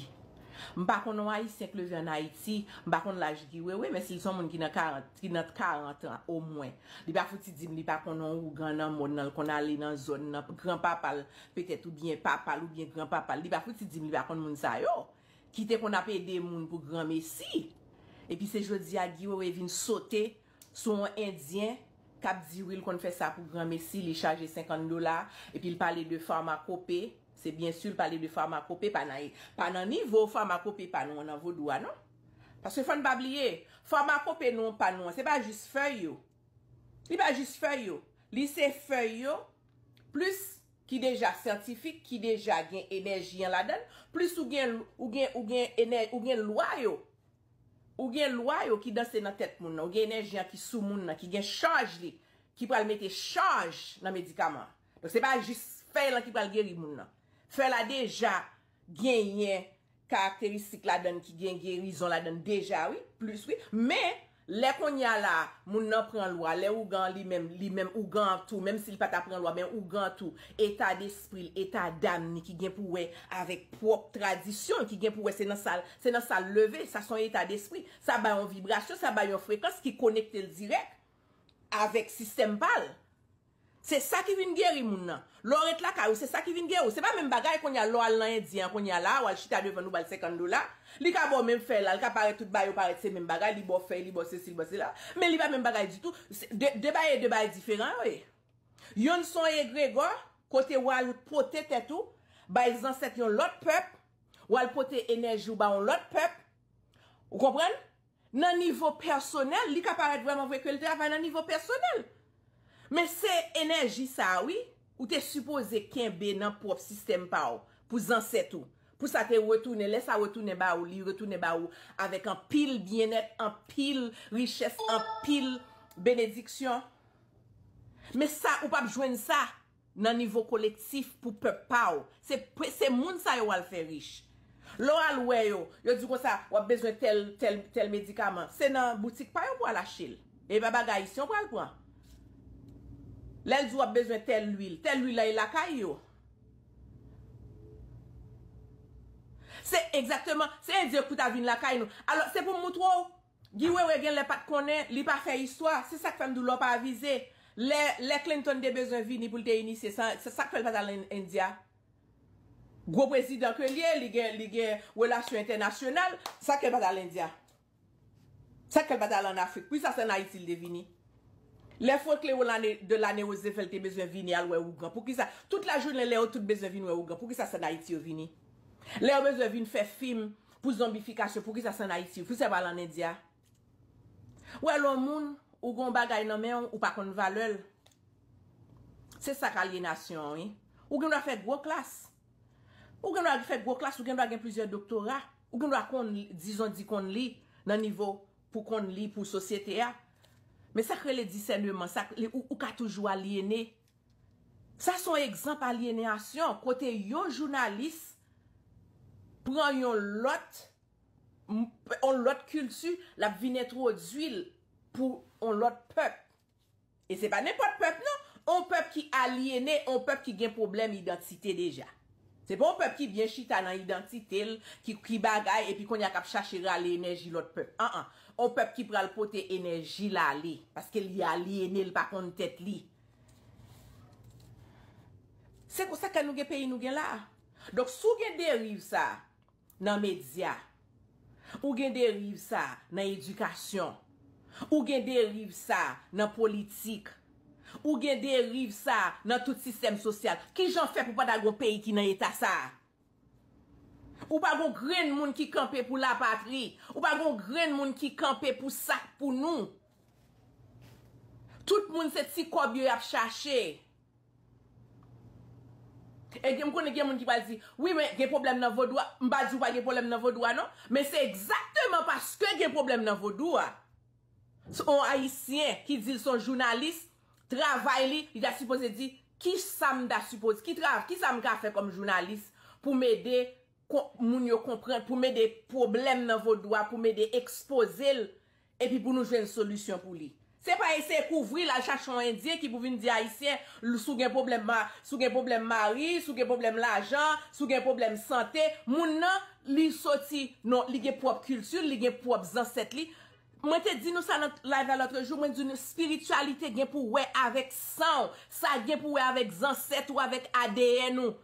M pa konn yon Ayisyen ki leve ann Ayiti, m pa konn laj Guy Wewe, men si l se yon moun ki nan karant, ki nan karant an, omwen, li pa fouti di m li pa konn yon ougan nan mòn nan, l konn ale nan zòn nan, granpapa l, petèt, oubyen papa l, oubyen granpapa l, li pa fouti di m li pa konn moun sa yo, ki te konn ap ede moun pou granmesi. Epi se jodi a Guy Wewe vin sote sou yon endyen k ap di wi, l konn fè sa pou granmesi, li chaje senkant dola, epi l pale de famakope. Se byen si l pale de famakope, pa nan, pa nan nivo famakope pa nou an nan vodou a, non. Paske fò n pa bliye, famakope nou an pa nou an, se pa jis fèy yo. Li pa jis fèy yo. Li se fèy yo, plis ki deja syantifik, ki deja gen enèji an ladan l, plis ou gen, ou gen, ou gen enè-, ou gen lwa yo. Ou gen lwa yo ki danse nan tèt moun nan, ou gen enèji an ki sou moun nan, ki gen chaj li, ki pral mete chaj nan medikaman an. Donk, se pa jis fèy lan ki pral geri moun nan. Fèy la deja genyen karakteristik ladan l ki gen gerizon ladan l deja, wi, plis, wi. Men, Lè kounye a la, moun nan pran lwa, lè ougan an li menm, li menm ougan an tou, menm si li pa ta pran lwa, men ougan an tou, eta despri l, eta dam ni ki gen pou wè avèk pwòp tradisyon l, ki gen pou wè se nan sa l, se nan sa l leve, sa se yon eta despri, sa bay yon vibrasyon, sa bay yon frekans ki konekte l dirèk avèk sistèm pa l. Se sa ki vin geri moun nan. Lè w ret lakay ou, se sa ki vin geri w. Se pa menm bagay kounye a, lè w al nan Endyen an kounye a la, w al chita devan l, ou ba l senkant dola. Li ka ba w menm fèy la, li ka parèt tout bagay yo parèt se menm bagay, li ba w fèy, li ba w sesi, li ba w sela. Men li pa menm bagay ditou. Se de, de bagay, de bagay diferan yo ye. Yonn se yon egregò, kote w al pote tèt ou, bay zansèt yon lòt pèp, w al pote enèji w ba yon lòt pèp. Ou konprann? Nan nivo pèsonèl, li ka parèt vrèman vre ke l travay nan nivo pèsonèl. Men se enèji sa a, wi, ou te sipoze kenbe nan pwòp sistèm pa w, pou zansèt ou. Pou sa te retounen, lè sa retounen ba ou, li retounen ba ou avèk anpil byennèt, anpil richès, anpil benediksyon. Men sa, ou p ap jwenn sa nan nivo kolektif pou pèp pa w. Se, se moun sa yo w al fè rich. Lè w al wè yo, yo di konsa, w ap bezwen tèl, tèl, tèl medikaman. Se nan boutik pa yo pou w al achte l. E pa bagay ayisyen w pral pran. Lè l di w ap bezwen tèl lwil, tèl lwil la e lakay yo. Se egzakteman, se endyen ki pou ta vin lakay nou. Alò, se pou m moutre w. Guy Wewe genlè pa t konnen, li pa fè istwa. Se sa k fè m di w lè w pa avize. Lè, lè Clinton te bezwen vini pou l te inisye, sa, sa, sa k fè l pa t al Endya? Gwo prezidan ke l ye, li gen, li gen relasyon entènasyonal, sa k fè l pa t al Endya? Sa k fè l pa t al ann Afrik? Poukisa se ann Ayiti l te vini? Lè Franklin Delano, Delano Roosevelt te bezwen vini al wè ougan, poukisa? Tout lajounen lè yo tout bezwen vin wè ougan, poukisa se ann Ayiti yo vini? Lè yo bezwen vin fè fim pou zonbifikasyon, poukisa se ann Ayiti yo? Poukisa yo pa al ann Endya? Ou wè lè yon moun, ou gen yon bagay nan men w, ou pa konn valè l. Se sa k alyenasyon an, wi. Ou gen dwa fè gwo klas. Ou gen dwa fè gwo klas, ou gen dwa gen plizyè doktora. Ou gen dwa konn, dizon di konn li, nan nivo pou konn li pou sosyete a. Men sa k rele disèneman, sa k, li, ou, ou ka toujou alyene. Sa se yon egzanp alyenasyon, kote yon jounalis pran yon lòt, m-, yon lòt kilti, l ap vin entwodui l pou yon lòt pèp. E se pa nenpòt pèp, non. Yon pèp ki alyene, yon pèp ki gen pwoblèm idantite deja. Se pa yon pèp ki byen chita nan idantite l, ki, ki bagay, epi kounye a k ap chache rale enèji lòt pèp. An, an. Yon pèp ki pral pote enèji l ale, paske li alyene, l pa konn tèt li. Se konsa ke nou gen peyi nou gen la a. Donk, si w gen deriv sa a, nan medya. Ou gen deriv sa nan edikasyon. Ou gen deriv sa nan politik. Ou gen deriv sa nan tout sistèm sosyal. Kijan fè pou pa ta gon peyi ki nan eta sa a? Ou pa gon grenn moun ki kanpe pou lapatri. Ou pa gon grenn moun ki kanpe pou sa k pou nou. Tout moun se ti kòb yo y ap chache. E gen, m konnen gen moun ki pral di, "Wi, men gen pwoblèm nan vodou a." M pa di w pa gen pwoblèm nan vodou a, non. Men se egzakteman paske gen pwoblèm nan vodou a. Se yon Ayisyen ki di l se yon jounalis, travay li, li ta sipoze di, "Ki sa m ta sipoze, ki tra-, ki sa m ka fè kòm jounalis pou m ede kon-, moun yo konprann, pou m ede pwoblèm nan vodou a, pou m ede ekspoze l, epi pou nou jwenn solisyon pou li." Se pa eseye kouvri l, al chache yon Endyen ki pou vin di Ayisyen, l-, si w gen pwoblèm ma-, si w gen pwoblèm mari, si w gen pwoblèm lajan, si w gen pwoblèm sante, moun nan, li soti, non, li gen pwòp kilti l, li gen pwòp zansèt li. Mwen te di nou sa nan live la lòt jou, mwen di nou, espirityalite gen pou wè avèk san w, sa gen pou wè avèk zansèt ou, avèk A D N ou.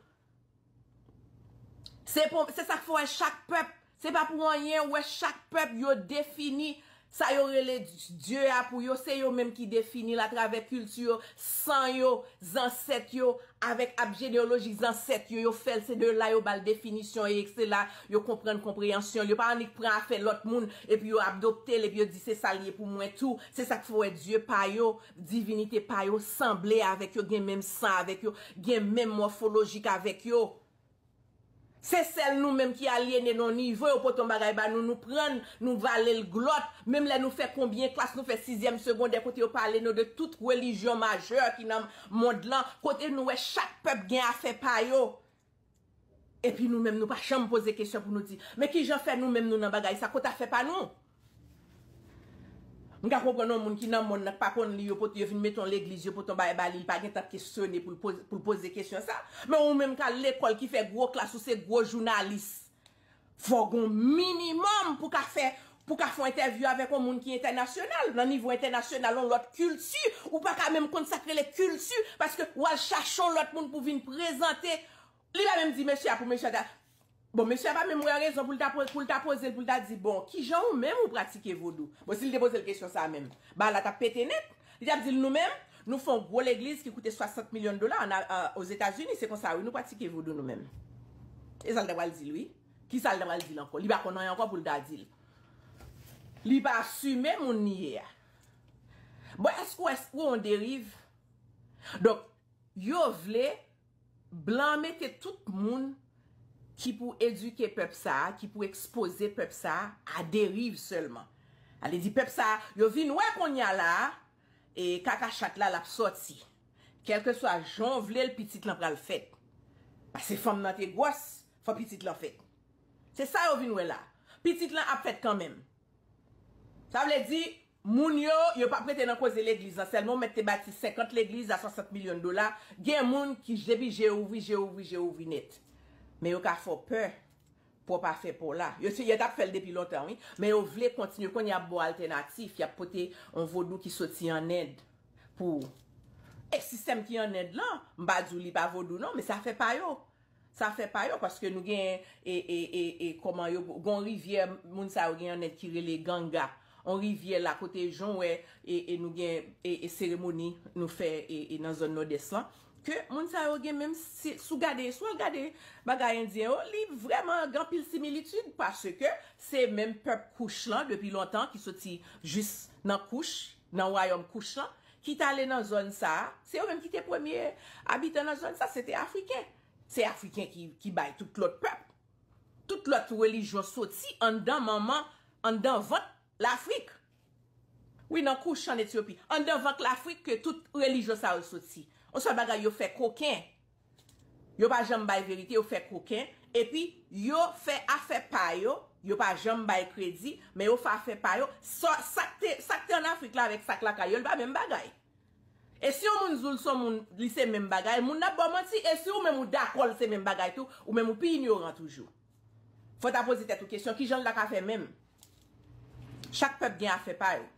Se pou, se sa k fè w wè chak pèp, se pa pou anyen, w wè chak pèp yo defini sa yo rele Dye a pou yo, se yo menm ki defini l atravè kilti yo, san yo, zansèt yo, avèk ab jeneyolojik zansèt yo, yo fè l, se de la yo ba l definisyon e se la yo konprann konpreyansyon l. Yo pa annik pran afè lòt moun epi yo adopte l epi yo di se sa l ye pou mwen tou. Se sa k fè w wè Dye pa yo, divinite pa yo sanble avèk yo, gen menm san avèk yo, gen menm mòfolojik avèk yo. Se sèl nou menm ki alyene nan yon nivo, yo pote yon bagay ba nou, nou pran l, nou vale l glòt. Menm lè nou fè konbyen klas, nou fè sizyèm segondè, kote yo pale nou de tout relijyon majè ki nan mond lan, kote nou wè chak pèp gen afè pa yo. Epi nou menm, nou pa janm poze kesyon pou nou di, "Men kijan fè nou menm nou nan bagay sa, kote afè pa nou?" M ka konprann yon moun ki nan monn nan, k pa konn li, yo pote, yo vin mete yon legliz, yo pote yon bagay ba li, li pa gentan kesyone pou l poze, pou l poze kesyon sa. Men ou menm k al lekòl, ki fè gwo klas, ou se gwo jounalis. Fò gon minimòm pou ka fè, pou ka fè yon entèvyou avèk yon moun ki entènasyonal, nan nivo entènasyonal, yon lòt kilti, ou pa ka menm konn sa k rele kilti, paske w al chache yon lòt moun pou vin prezante. Li pa menm di mesye a pou mesye a ta, bon, mesye a pa menm wè rezon pou l ta, pou l ta poze l, pou l ta di, bon, kijan ou menm ou pratike vodou? Bon, si l te poze l kesyon sa a menm, bagay la t ap pete nèt. Li t ap di l, nou menm, nou fè yon gwo legliz ki koute swasant milyon dola an, an, Ozetazini, se konsa, wi, nou pratike vodou nou menm. E sa l ta pral di l, wi. Ki sa l ta pral di l ankò? Li pa konn anyen ankò pou l ta di l. Li pa asime moun li ye a. Bon, èske w, èske w yon deriv? Donk, yo vle blan mete tout moun ki pou edike pèp sa a, ki pou ekspoze pèp sa a a deriv sèlman. Ale di pèp sa a, yo vin wè kounye a la a, e kaka chat la, l ap sòti. Kèlkeswa jan w vle l, pitit lan pral fèt. Paske fanm nan te gwòs, fò pitit lan fèt. Se sa yo vin wè la. Pitit lan ap fèt kanmenm. Sa vle di, moun yo, yo p ap rete nan koze legliz lan sèlman, ou mèt te bati senkant legliz a swasant milyon dola, gen moun ki depi je yo ouvri, je yo ouvri, je yo ouvri nèt. Men yo ka fè w pè pou w pa fè pa w la. Yo, yo t ap fè l depi lontan, wi. Men yo vle kontinye, kounye a y ap ba w altènatif, y ap pote yon vodou ki soti ann End pou ou. E sistèm ki ann End lan, m pa di w li pa vodou non, men se afè pa yo. Se afè pa yo, paske nou gen, e, e, e, e, kòman yo, gon rivyè, moun sa yo gen ann End ki rele Ganga. On rivyè la, kote jan w wè, e, e nou gen, e, e seremoni nou fè, e, e nan zòn Nòdès lan. Ke moun sa yo gen menm si, si w gade, si w al gade bagay endyen yo, li vrèman gen anpil similitid, paske se menm pèp Kouch lan depi lontan ki soti jis nan Kouch, nan wayòm Kouch lan, ki t ale nan zòn sa a. Se yo menm ki te premye abitan nan zòn sa, se te Afriken. Se Afriken ki, ki bay tout lòt pèp, tout lòt relijyon soti anndan manman, anndan vant Lafrik. Wi, nan Kouch ann Etyopi. Anndan vant Lafrik ke tout relijyon sa yo soti. Yon sèl bagay, yo fè koken. Yo pa janm bay verite, yo fè koken. Epi, yo fè afè pa yo, yo pa janm bay kredi, men yo fè afè pa yo. Sa, sa k te, sa k te ann Afrik la avèk sa k lakay yo, li pa menm bagay. E si yon moun di w l se yon moun, li se menm bagay, moun nan ap ba w manti. E si ou menm ou dakò l se menm bagay tou, ou menm ou pi inyoran toujou. Fò w ta poze tèt ou kesyon, kijan l ta ka fè menm? Chak pèp gen afè pa yo.